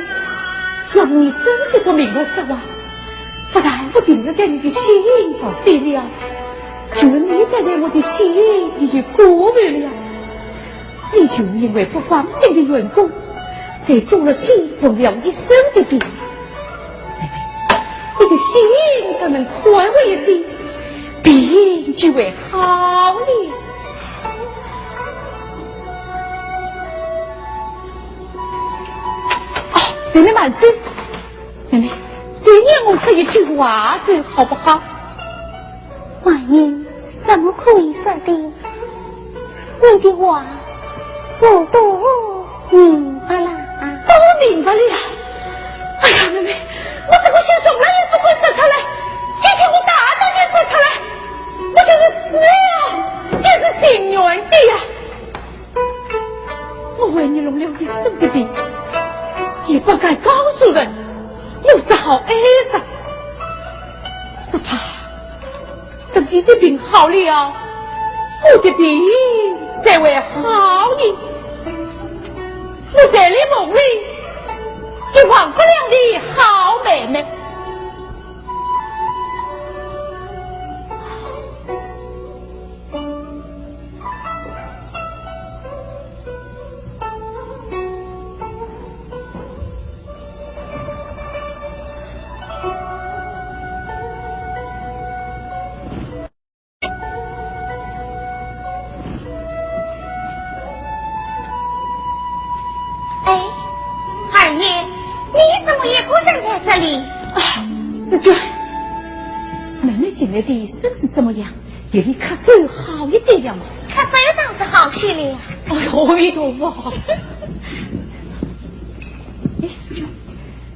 要是你真的不明白说话， 不但我定是在你的心上飞了，就是你在我的心里就过不了。你就因为不放心的缘故，才做了心痛了一身的病。妹妹，你的心若能宽慰一些，病就会好了。哦，妹妹慢走。 妹妹，对你我说一句话子好不好？婉英，什么可以说的？你的话我都明白了。都明白了呀？哎呀，妹妹，我这个心从来也不会说出来，今天我大胆点说出来，我就是死了，也是情愿的呀。 我为你弄了一身的病，也不敢告诉人，我是好哀伤。只怕等你的病好了，我的病才会好呢。我在你梦里也忘不了你，好妹妹。哎，二爷，你怎么一个人在这里？啊，这，妹妹近来的身体怎么样？ 有点咳嗽好一点了吗？咳嗽倒是好些了呀。哎呦，阿弥陀佛！哎，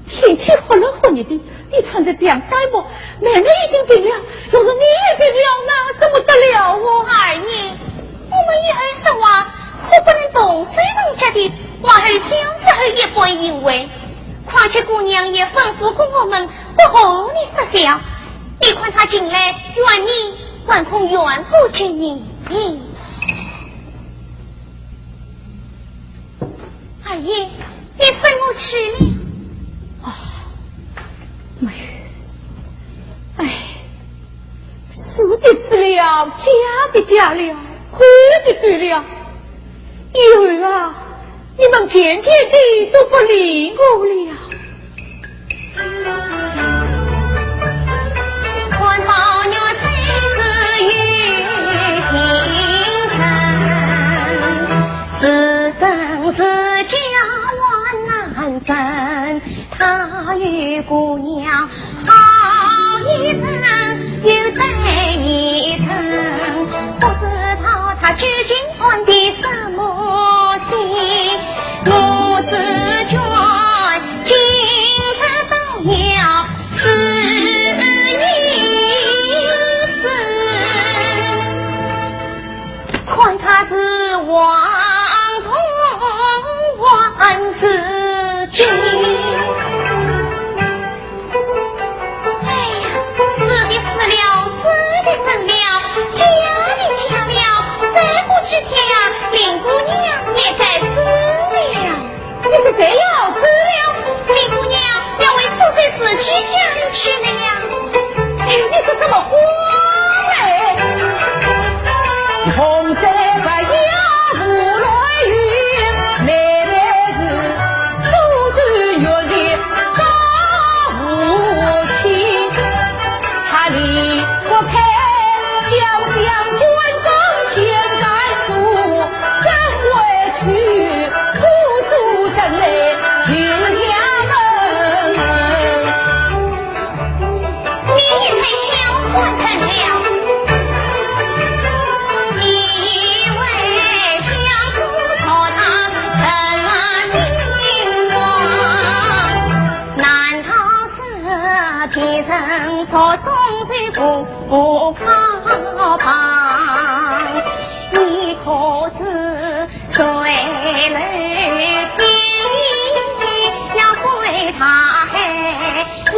天气忽冷忽热的，你穿得这样单薄，妹妹已经病了，要是你也病了，那怎么得了哦？二爷，我们以后说话，可可不能动手动脚的，往后小时候一般行为。况且姑娘也吩咐过我们不和你说笑，你看他近来怨你，还恐怨不及你。二爷，你生我气了？啊，没有。哎，是的是了，假的假了，是的是了。以后啊，你们渐渐地都不理我了。 看他是王同王子敬。哎呀，是的是了，真的真了，假的假了，再过几天呀，林姑娘也该死了。 你是谁要死了？林姑娘要回苏州自己家里去了呀。哎，你说什么话嘞？你也太小看人了。你以为相公做他成了亲王，难道是别人做东西不不靠旁？你可知水流天要归大海，胭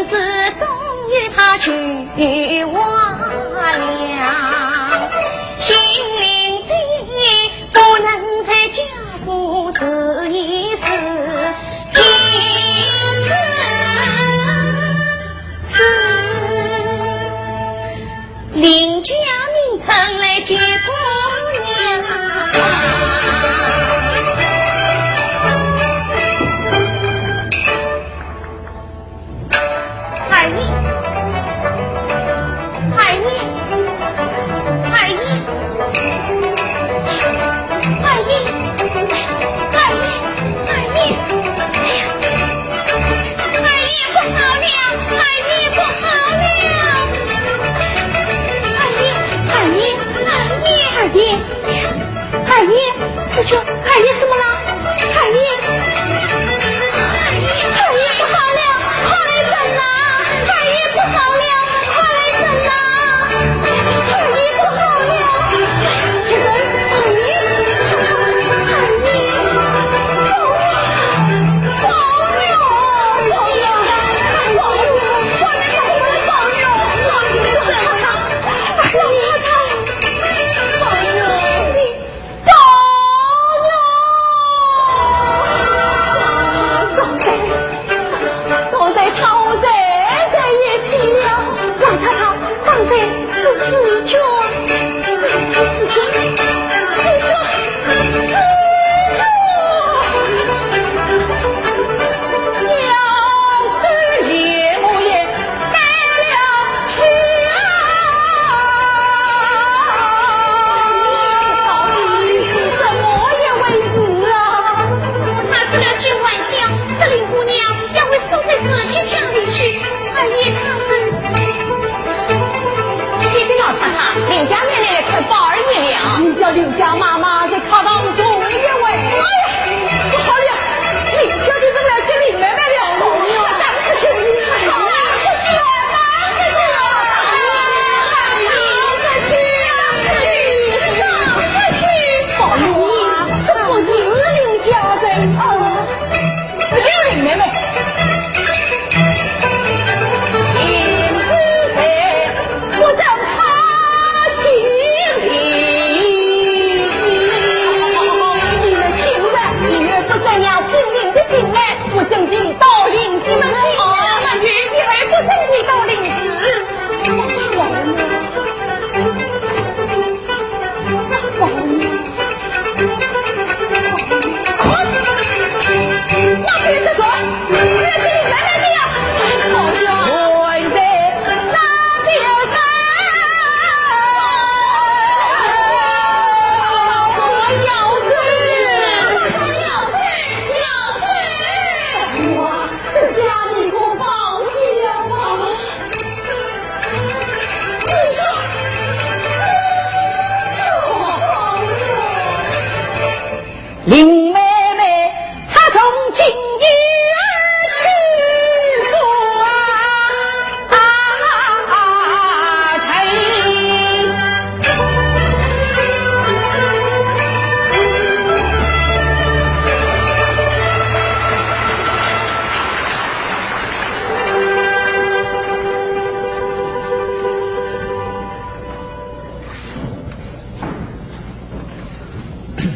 脂终与他去化了。心灵的不能在家中住一世，天子是 林家名称来结果呀。二爷，二爷，二爷。 二爷，二爷，二爷，哎呀，二爷不好了，二爷不好了！二爷，二爷，二爷，二爷，二爷，这就二爷怎么了？二爷，二爷不好了，快来人呐！二爷不好了，快来人呐！二爷不好了！ 刚才，刚才他和谁在一起了？王太太，刚才是紫鹃，紫鹃，紫鹃，紫鹃。要是连我也带了去啊！你是怎么一回事啊？他是了九万 这林姑娘要回苏州自己家里去，二爷他们。启禀老太太，林家奶奶来看宝二爷了。你叫林家妈妈在客房中一会。哎呀，不好了，林家的人来接林妹妹了。我们要赶出去，赶出去，赶出去，赶出去，赶出去，宝玉啊！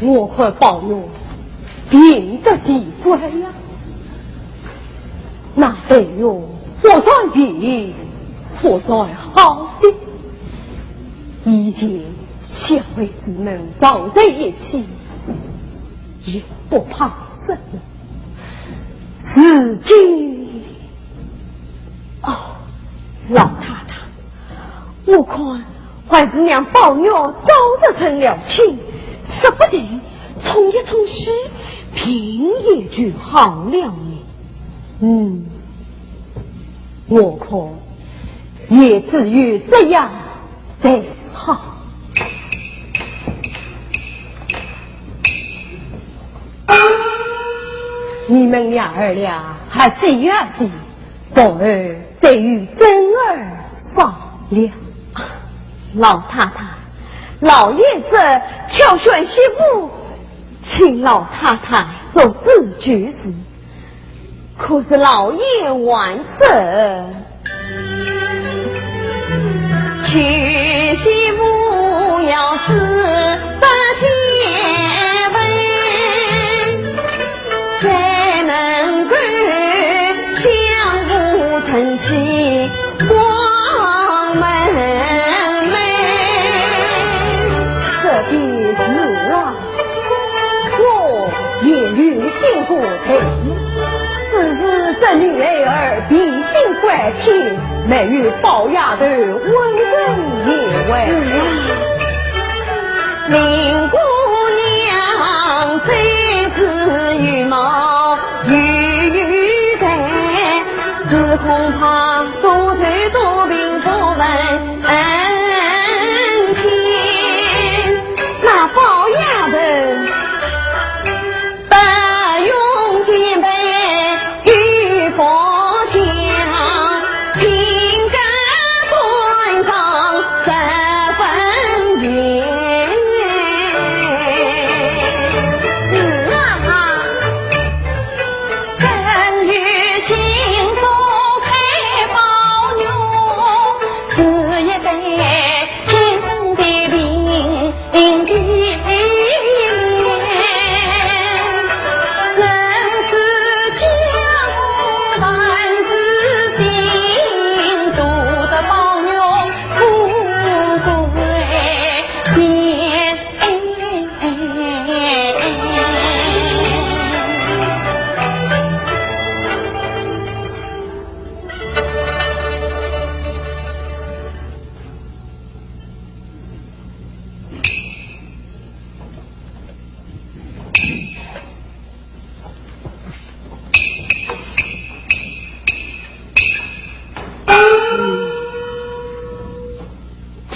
我看宝玉病得奇怪呀，那黛玉不算病，不算好的。以前小孩子们常在一起，也不怕什么。如今，哦，老太太，我看 还是让宝玉早日成了亲，说不定冲一冲喜，病也就好了呢。嗯，我看也只有这样才好。你们娘儿俩还挤啊挤，昨儿 再与珍儿商量。老太太，老爷子挑选媳妇，请老太太做主就是。可是老爷还说，娶媳妇要四十结婚， 才能够相扶成妻光门楣。这便是啊，我也有心过的，只是这女孩儿脾性乖僻，没有宝丫头温文贤惠。是啊。 林姑娘虽是容貌有才，只恐怕多愁多病不问亲。那宝丫头，不用谦卑 与佛讲，凭感官上十分情。是啊，真有心多配宝玉，是一对天生的命。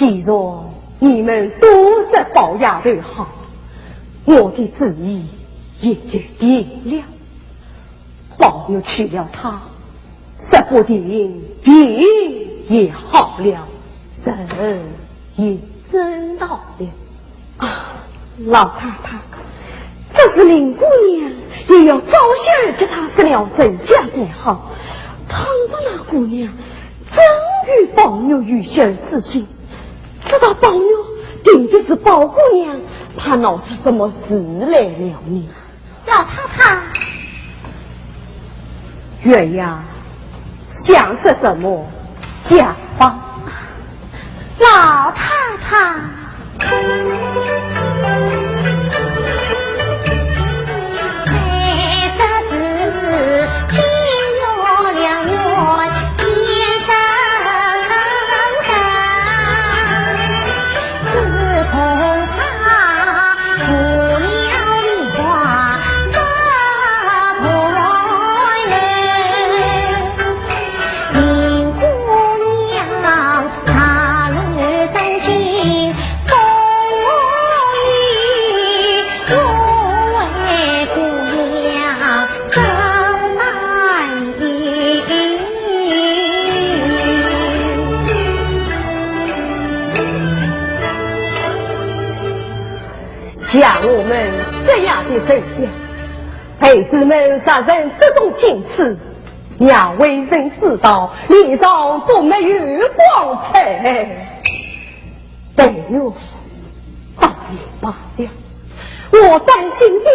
既然你们都说宝丫头好，我的主意也就定了。 宝玉娶了她，说不定病也好了，人也真到了。啊，老太太，这是林姑娘也要早些儿给她说了人家才好。倘若那姑娘真与宝玉有些儿私心，知道宝玉定的是宝姑娘，怕闹出什么事来了呢？ 老太太。月牙，想说什么，讲吧。老太太。像我们这样的人家，孩子们若然得中进士，让为人知道，脸上都没有光彩。但愿倒也罢了。我担心的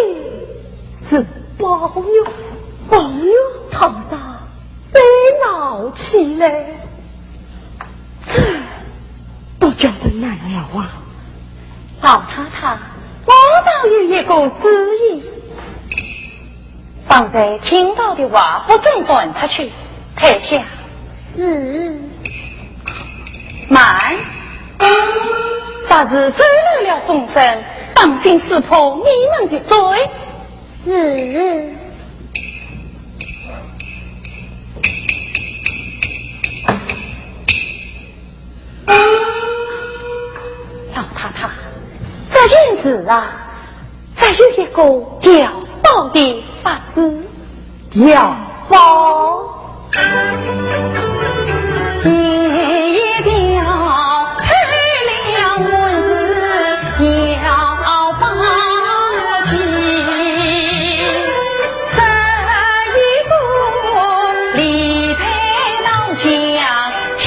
是宝玉。宝玉？他倒再闹起来，这倒叫人难了啊！老太太，我倒有一个主意。方才听到的话不准传出去，退下。是。慢，若是走漏了风声，当心撕破你们的嘴。是。老太太，这件事啊，只有一个调包的法子。调包？第一条，开了门是调包期。这一个李太老将交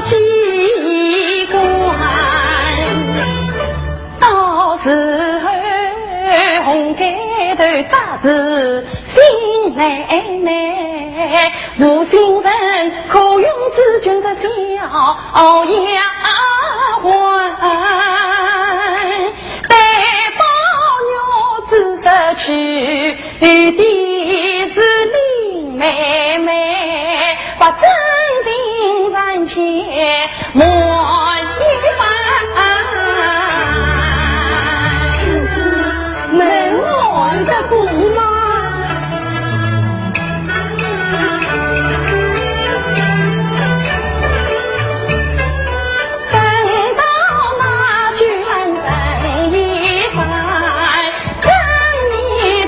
机关。 到时候红盖头搭仔新奶奶，无心人可用之君的小丫鬟，待宝玉之日去。 有的是林妹妹，不准定人前瞒一瞒。能瞒得过吗？等到那句门人一番， 方丫头，你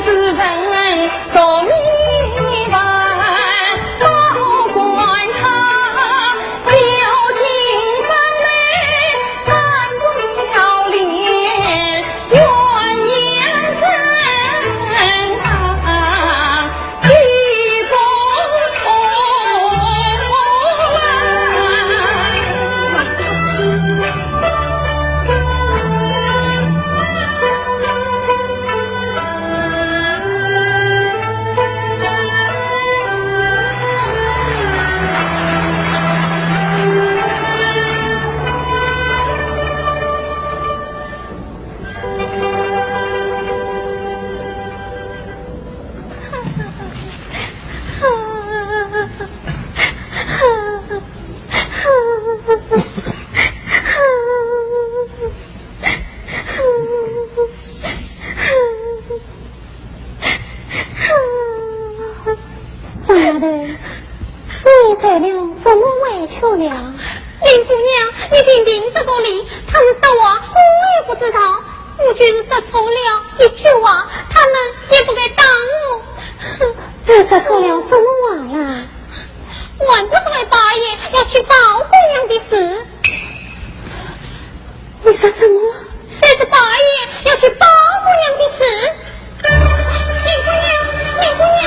受了什么委屈了？林姑娘，你评评这个理，他们说话我也不知道，我就是说错了一句话，他们也不该打我。哼，你说错了什么话啦？还是这位八爷要去报姑娘的事。 你说什么？说是八爷要去报姑娘的事。林姑娘，林姑娘。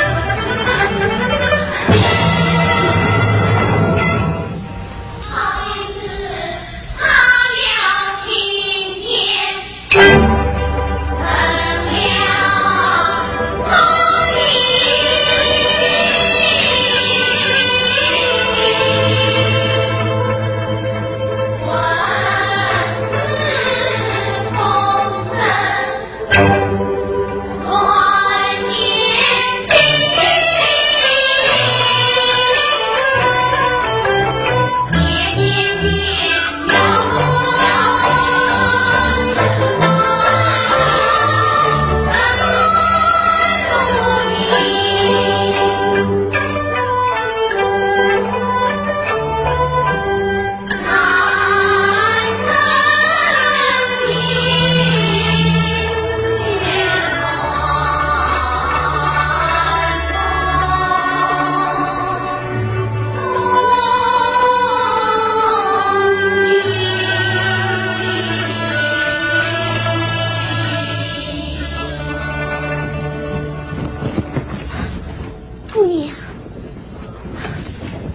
姑娘，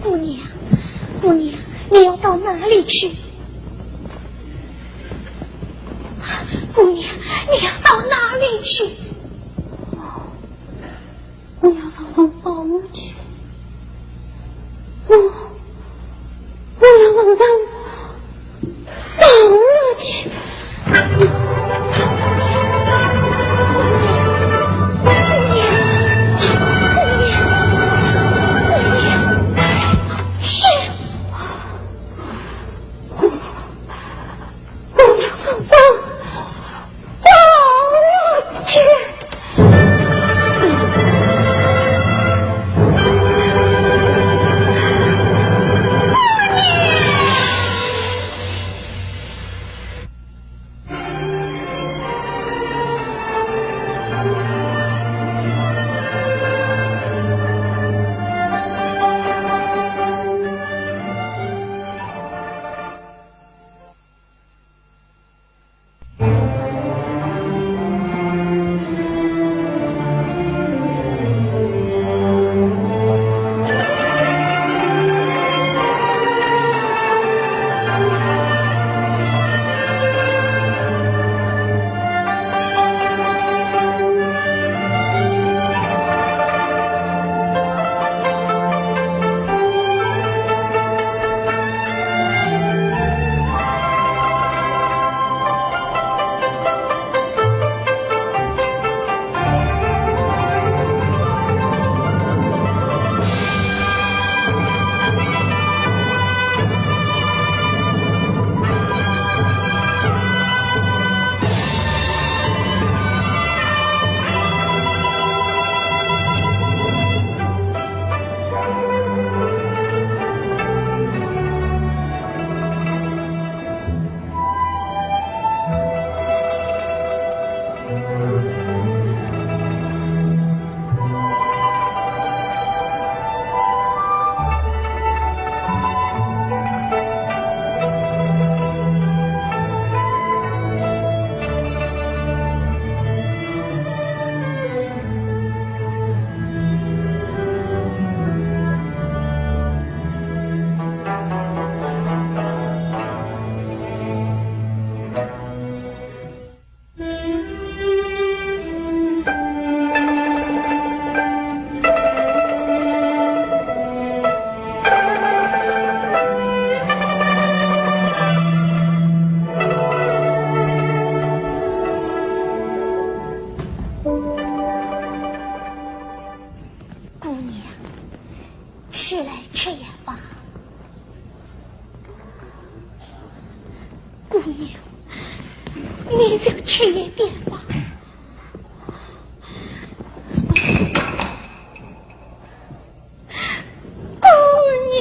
姑娘，姑娘，你要到哪里去？姑娘，你要到哪里去？我要问问宝玉去。我，我要问问宝玉去。姑娘，起来吃药吧。姑娘，你就吃一点吧。姑娘。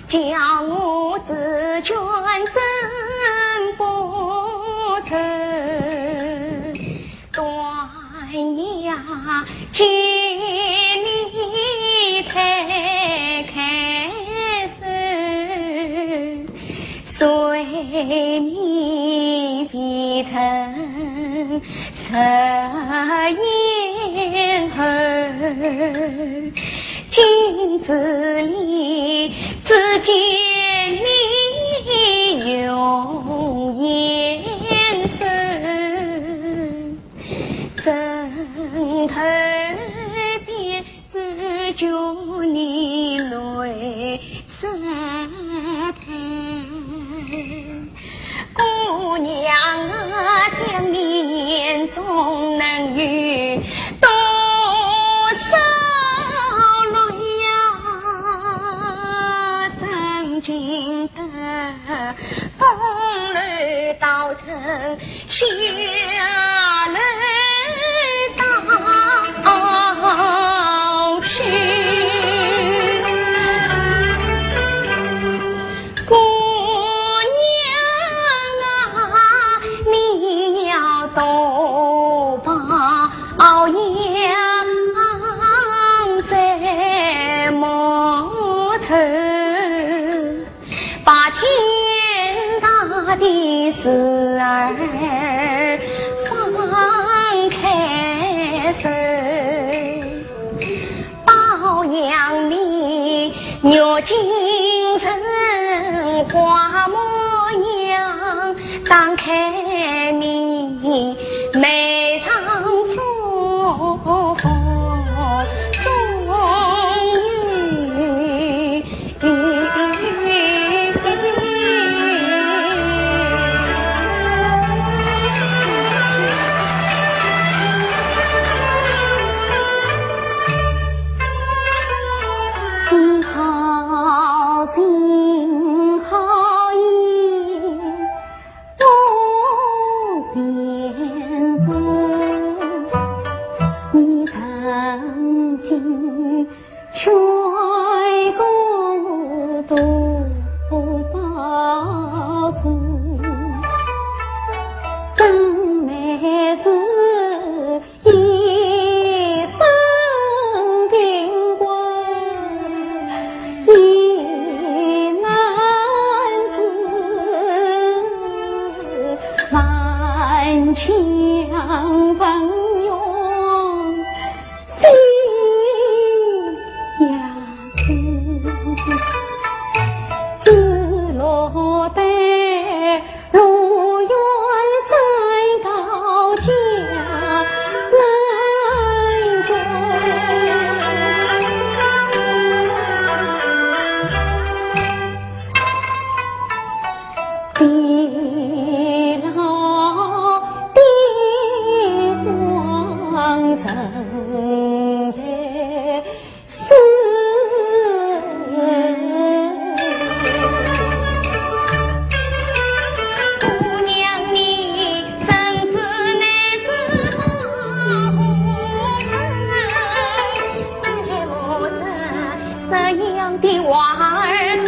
叫我自尊真不成，断崖见你推开手，随你未曾 十年后，镜子里只见你容颜瘦，枕头边只觉你泪 湿透。姑娘啊，想你眼中能有多少泪呀？曾经的风流到今晨花模样，打开你眉上锁，终于 好心好意，我前世你曾经 劝过我多少次，真乃是一生病鬼，也难治，满腔恩怨 心呀，只落得路远山高脚难过。 地老地荒人在世。姑娘你真是乃是好人。 这样的娃儿通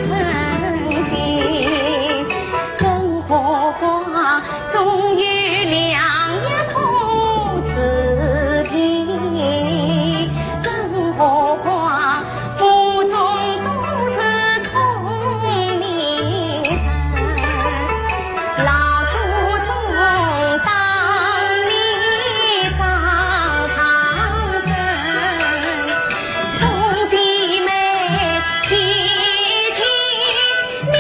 称心，更何况终有良药可治病，更何况腹中都是 同龄人，老祖宗当年张长生，从弟妹提起你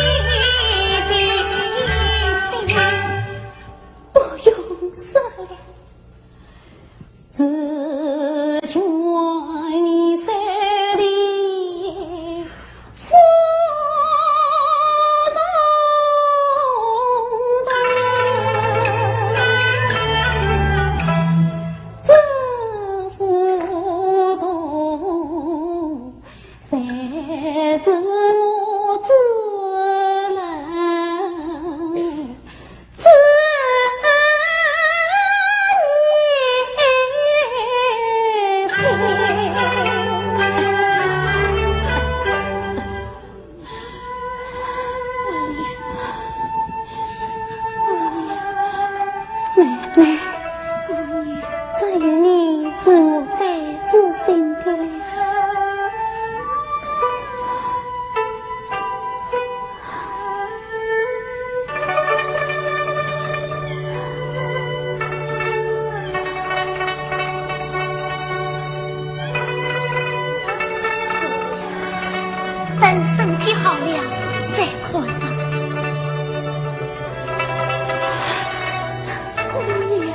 的心。不用说了。 自觉你在的福中道，这福中 才是我之人之念心。 妹妹，只有你是我最知心的了。 等身体好了再看上。姑娘。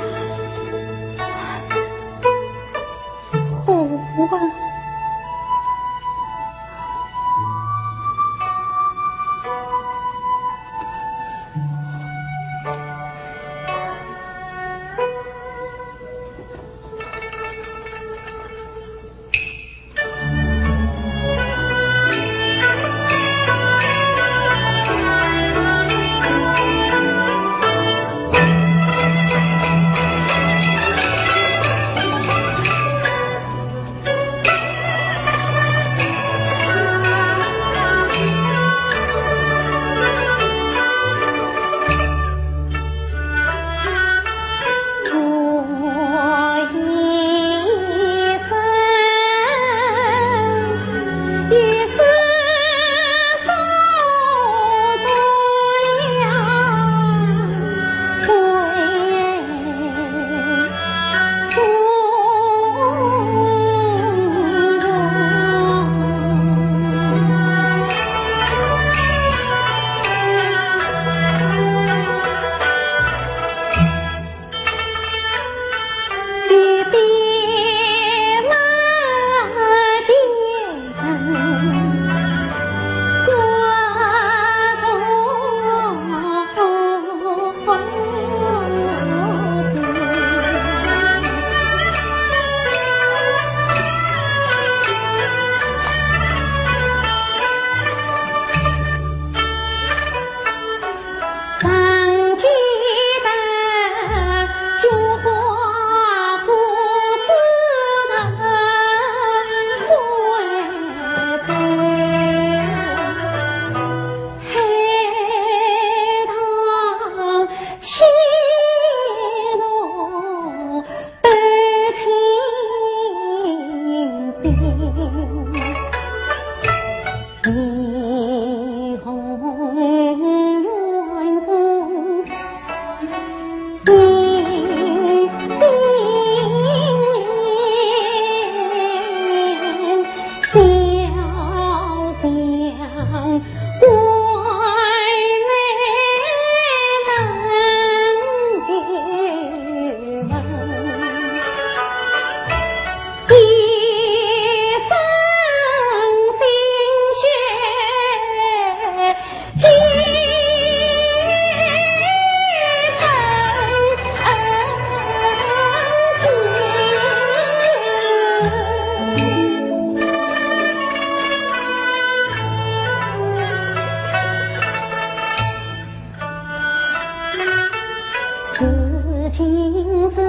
今日之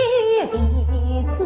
夜，未知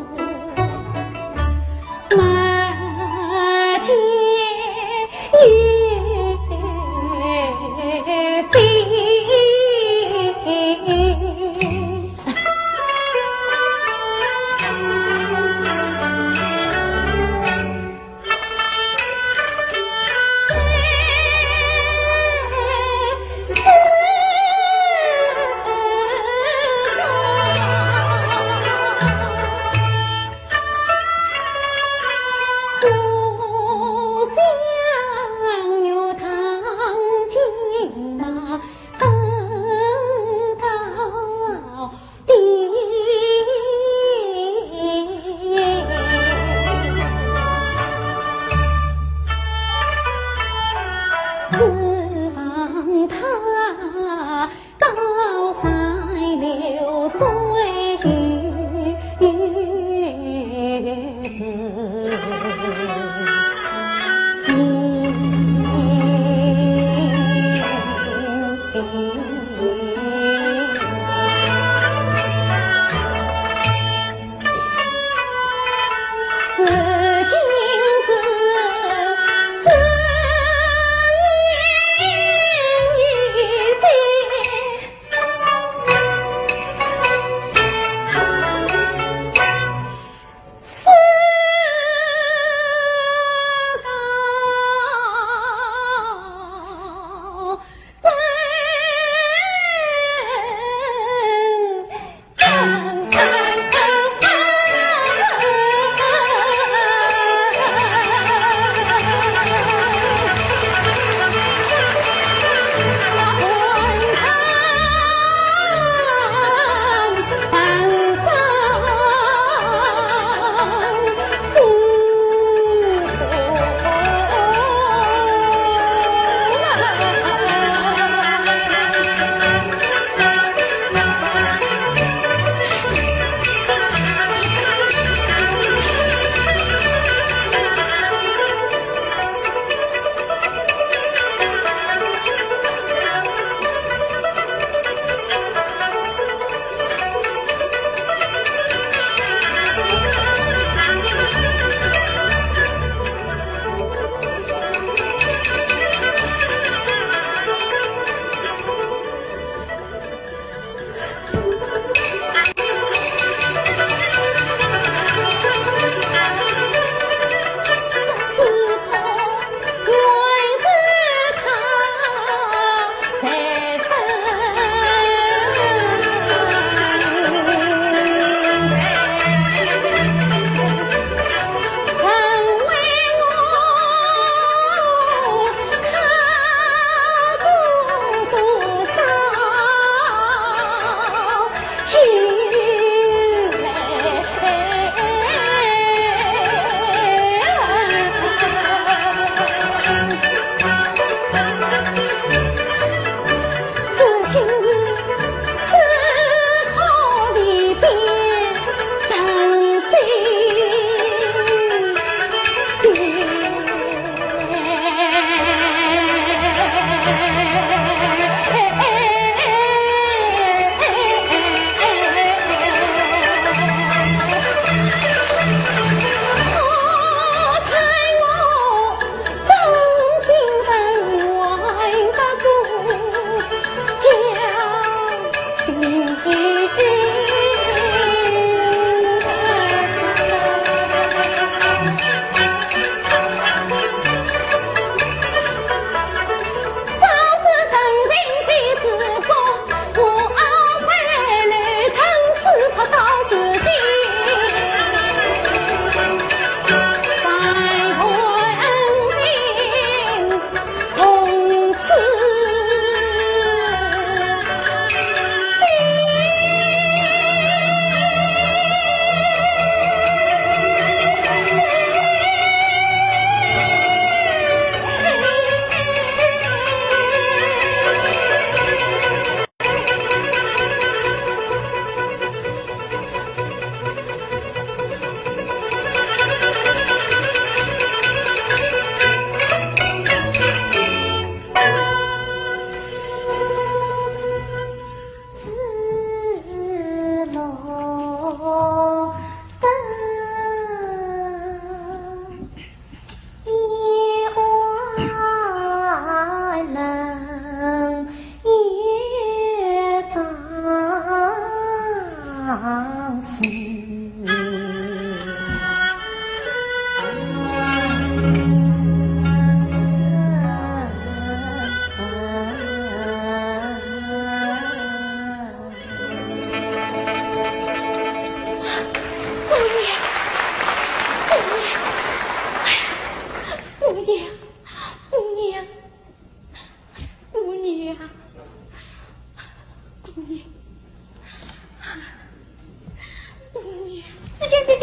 紫鹃姐姐，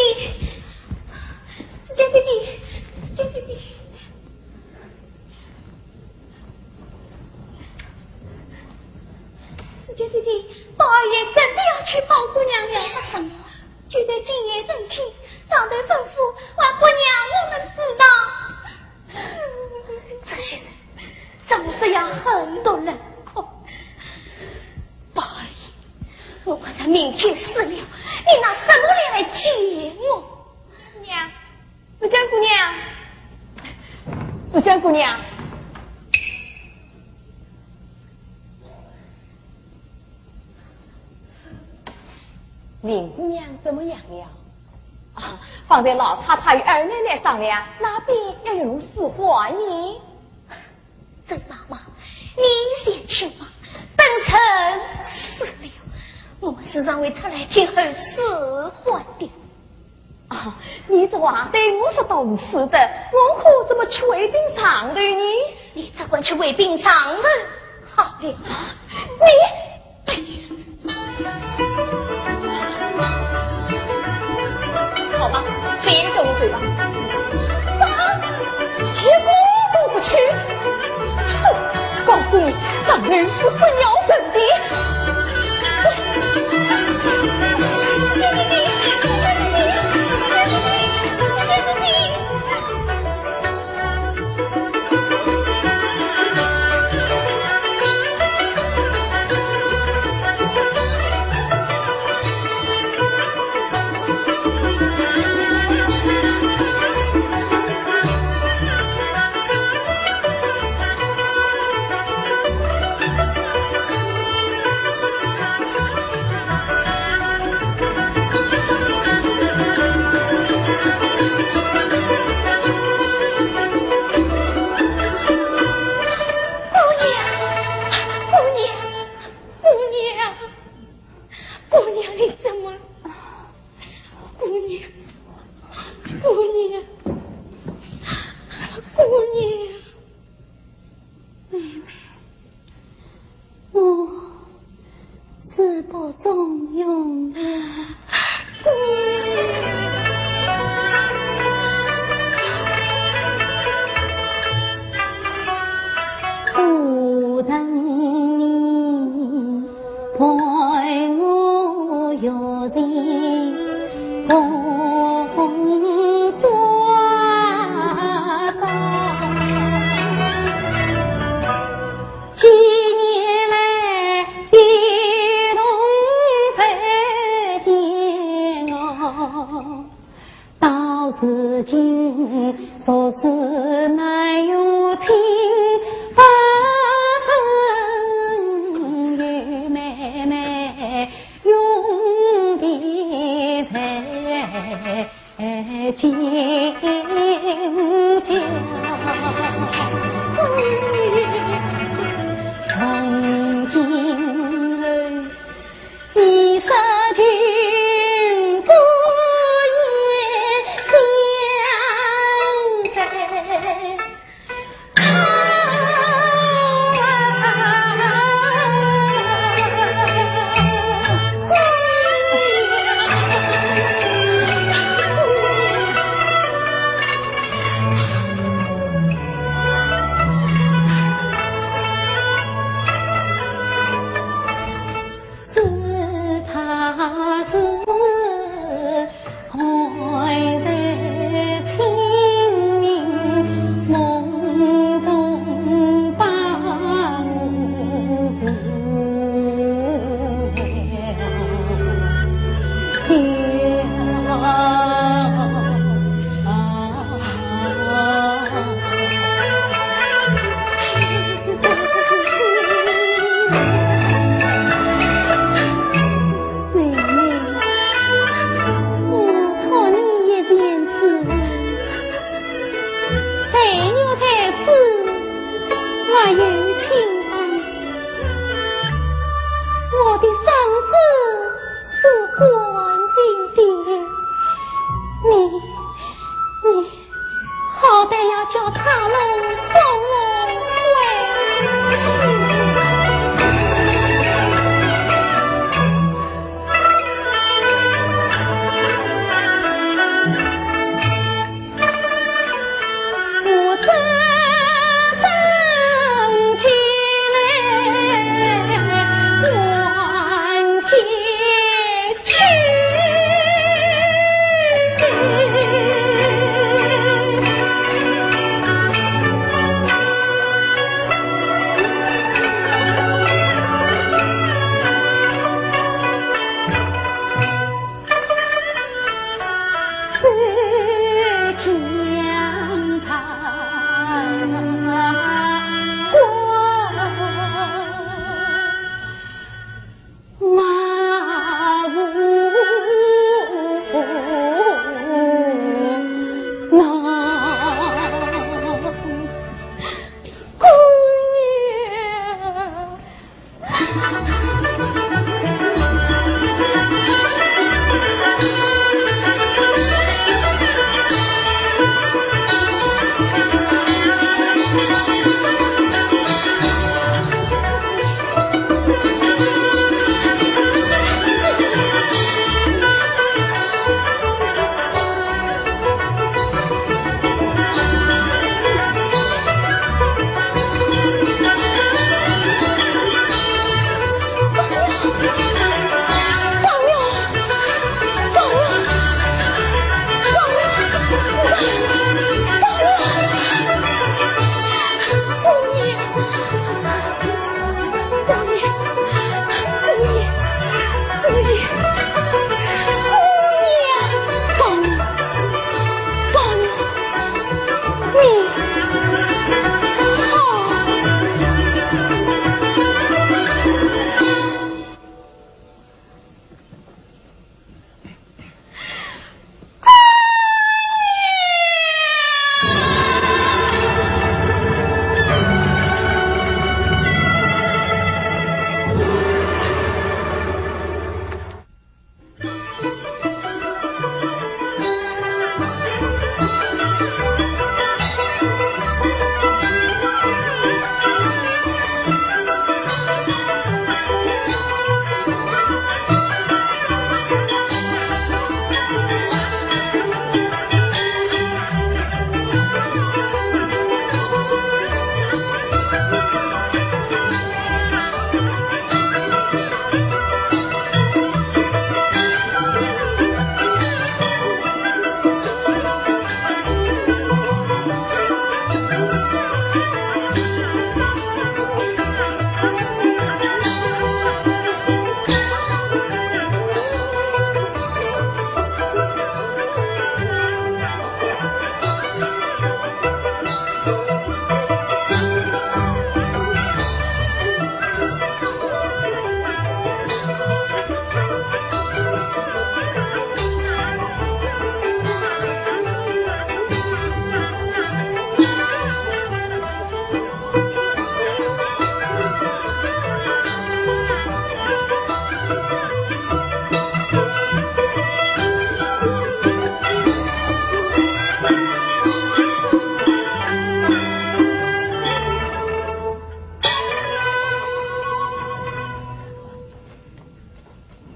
紫鹃姐姐，紫鹃姐姐，紫鹃姐姐，宝二爷真的要娶宝姑娘了。你说什么？就在今夜成亲，上头吩咐还不让我们知道。这些人怎么这样狠毒冷酷？宝二爷，我看他明天死了，你拿什么脸来见我？娘，紫鹃姑娘，紫鹃姑娘。 林姑娘怎么样了？啊，方才老太太与二奶奶商量，那边要用水换呢。周妈妈，你先去吧，等臣死了，我们是尚未出来听候使唤的。 啊，你这话对我说倒是是的，我可怎么去回禀上头呢？你只管去回禀上头。好了，你，好吧，先跟我走吧。啊，一个都不去。哼，告诉你，上头是不要人的。 姑娘，姑娘，姑娘，你怎么了？姑娘，姑娘，姑娘。 妹妹，我是不中用啊。不让你 陪我游历桐花岛。几年来，一同走过。 到如今，昨日难有亲，不曾有妹妹永别在今宵。从今后 你说君不言相待。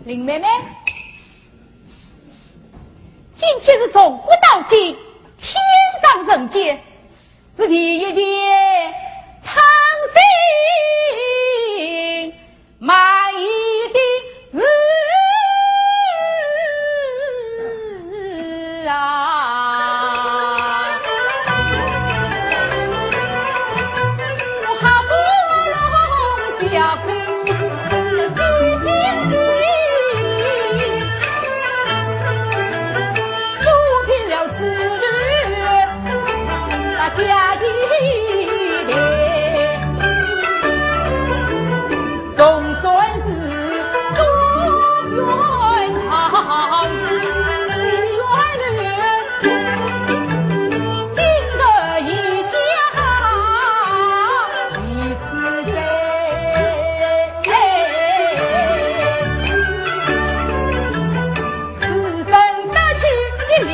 林妹妹，今天是从古到今，天上人间，是第一件伤心 满意的事啊！我好不容易要跟你洗洗心，做遍了事，大家一定 总算是中原堂，西元人，今日一下一次元。自从得知的林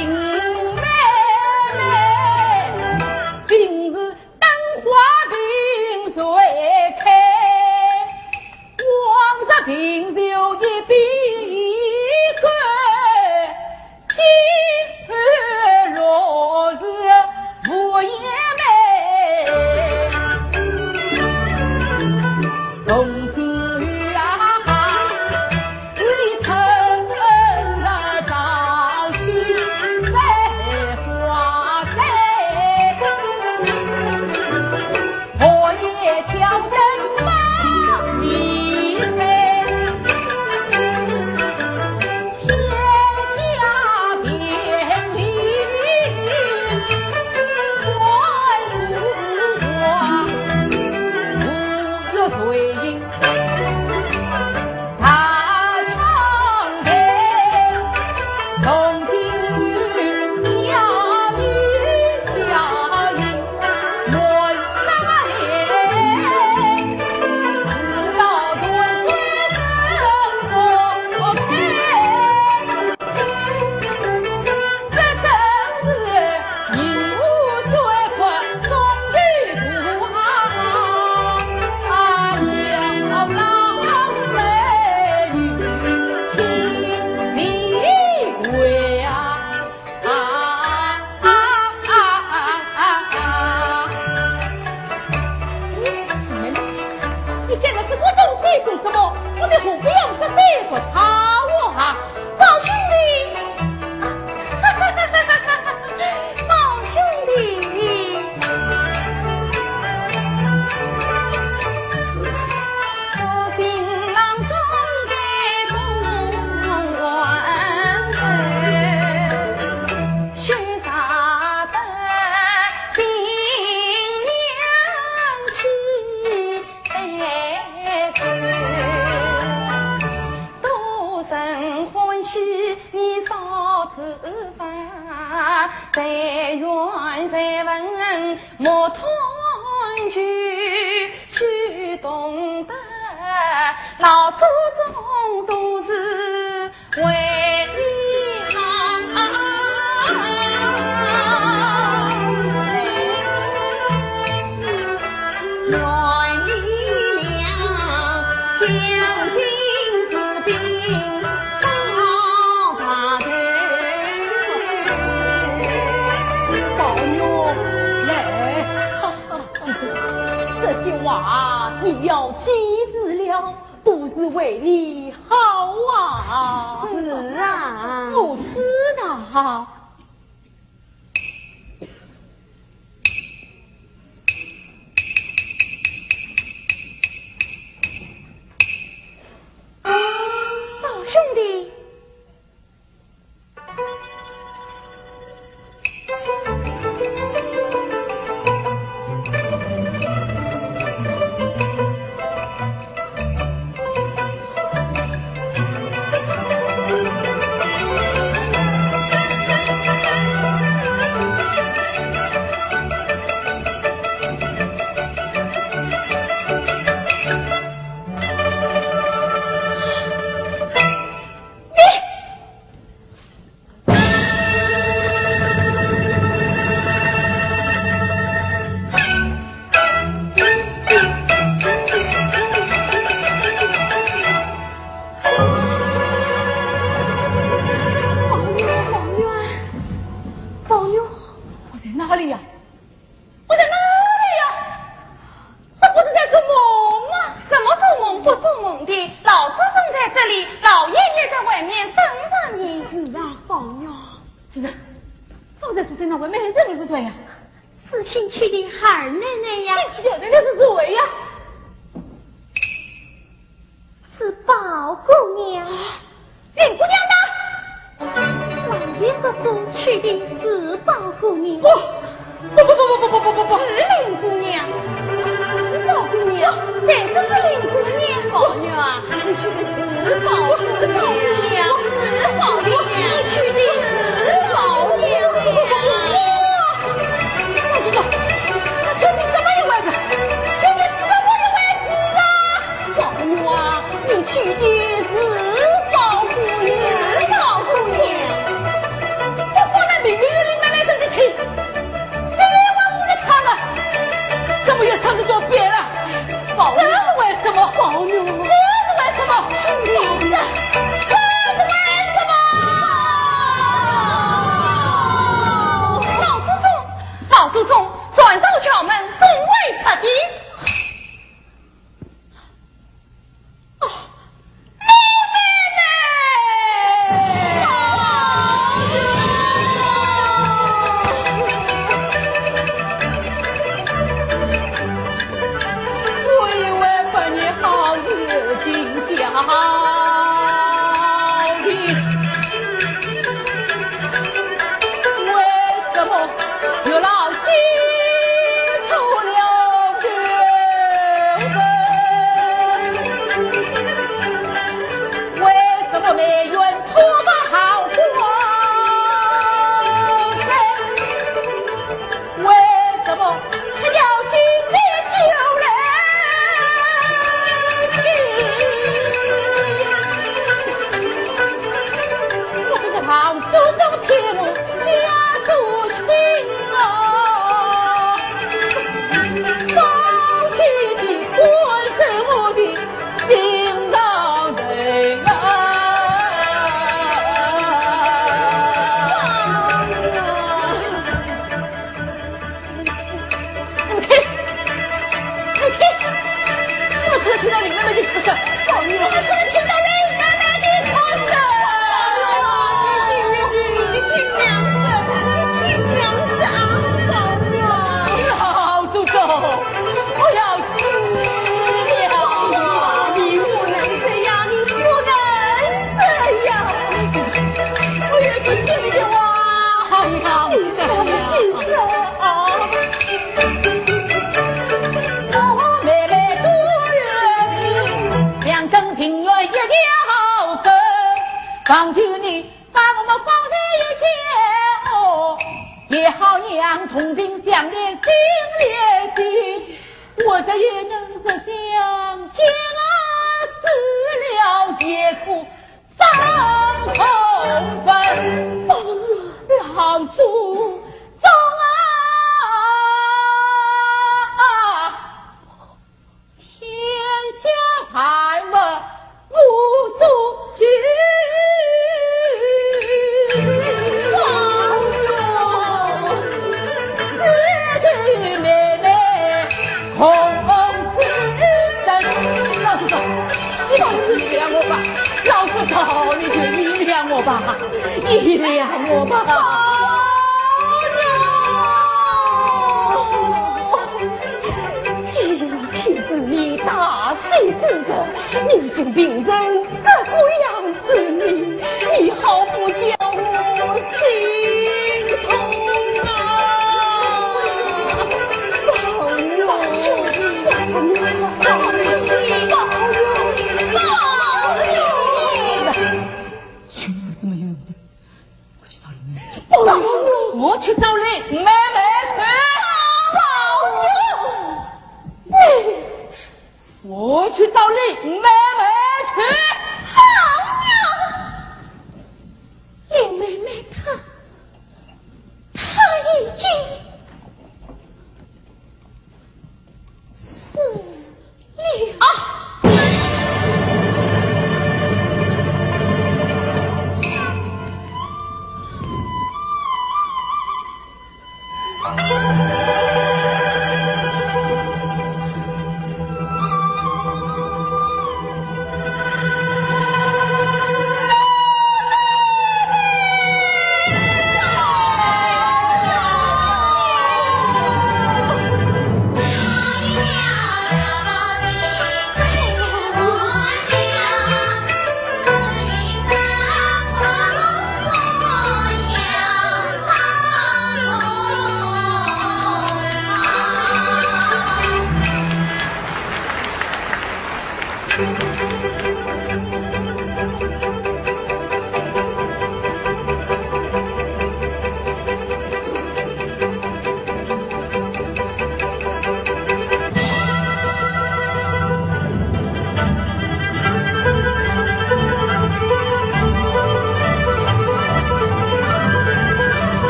妹妹，今日 灯花并水开，往日鬓角一笔勾，今日落日无言眉。从今以后， 你现在这个东西做什么？我们何必用这些不好啊？ 宝兄弟，宝兄弟。多生欢喜你少自发，但愿才文莫断句，须懂得老祖宗都是为你好。 宝玉，来，这些话你要记住了，都是为你好啊。是啊。我知道。 宝兄弟。妹妹，这个是谁呀？是新娶的二奶奶呀。新娶的二奶奶是谁呀？是宝姑娘。林姑娘呢？老爷说是娶的是宝姑娘。不，不不不不不不不不不。是林姑娘。是宝姑娘。谁说是林姑娘？宝玉啊，你娶的是宝姑娘。是宝姑娘。你娶的是宝姑娘。不不不不。那究竟怎么一回事？究竟怎么一回事啊？ 宝玉啊，你娶的是宝姑娘。是宝姑娘。我说那明明是林妹妹生的气，你还要我给她呢？怎么又唱这种别了？宝玉。这是为什么？宝玉。这是为什么？这是为什么？老祖宗，老祖宗，船到桥门，总会出的。 哦，妹妹！我以为百年好事尽消停，为什么 月老西出了缘分，为什么梅园错把好花开？为什么吃了金的酒来情？我不是杭州中天母家族亲 啊，高兴的关心我的心上人啊。你们听，你们听，你们可能听到林妹妹的哭声，宝玉，你们可能听到林妹妹的哭声。宝玉，你听娘声，你听娘声啊，宝玉。老祖宗，我要死了！你不能这样，你不能这样。我有句心里的话，好好的呀。 我妹妹不愿意，两根庭院一条根，望求你把我们放在一起哦，也好让同病相怜心连心，我这也能是想将死了也苦 张凤芬，老祖宗啊，天下万物无所求。只求妹妹 红红火火。老祖宗，你原谅我吧，老祖宗，你就原谅我吧，你原谅我吧。既然天子你大喜之日，你就平生这个样子，你 你好不叫我心痛啊！宝玉，宝玉，宝玉，宝玉，宝玉！全部是没有用的，我去找林妹妹。宝玉，我去找林妹妹去。宝玉，你 我去找林妹妹去。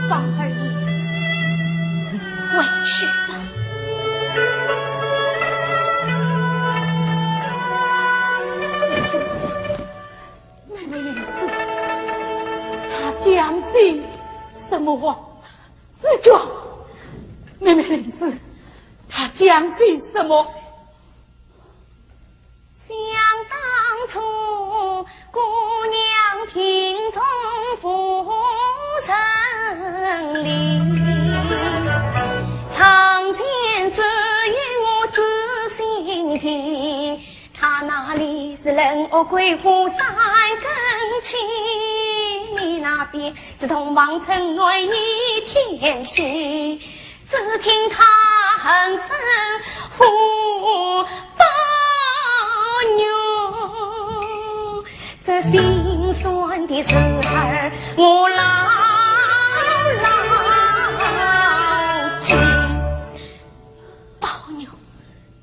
宝二爷，回去吧。妹妹临死，她讲些什么话？紫鹃，妹妹临死，她讲些什么？ 想当初，姑娘听从夫人令，床前只有我知心的，她那里是冷恶鬼和三更情，你那边是洞房春暖一片喜。 只听她恨声呼：“宝玉，这心酸的事儿我牢牢记。”宝玉，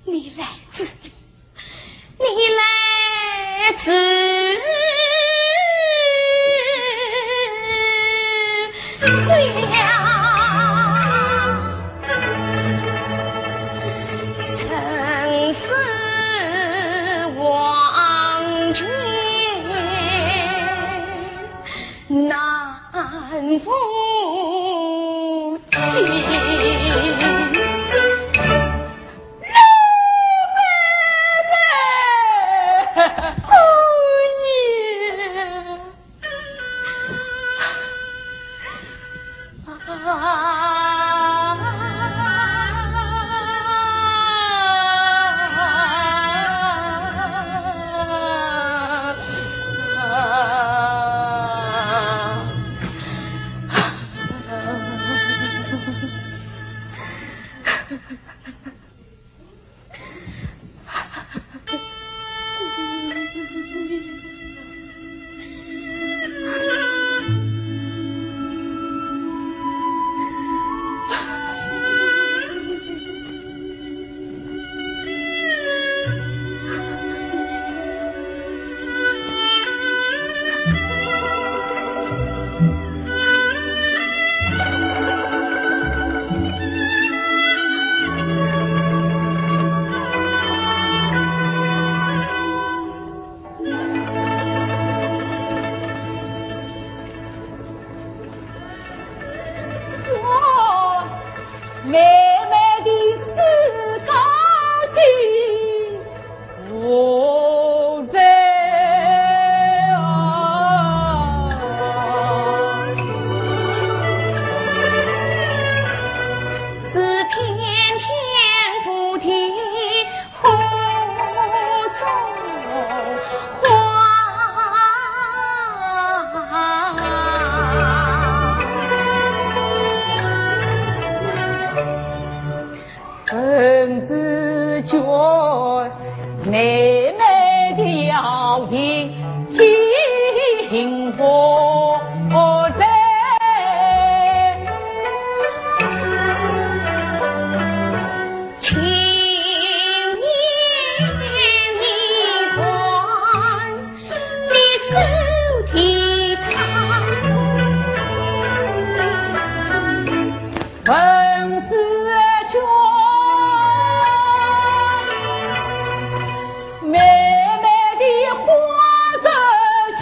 你来此， 你来自了生死黄泉难复起。 妹妹的四高经无罪啊。是偏偏菩提 花中花。文紫鹃，妹妹的好意，听我在。 青眼一团，你手提它。文紫鹃，妹妹的花手巾。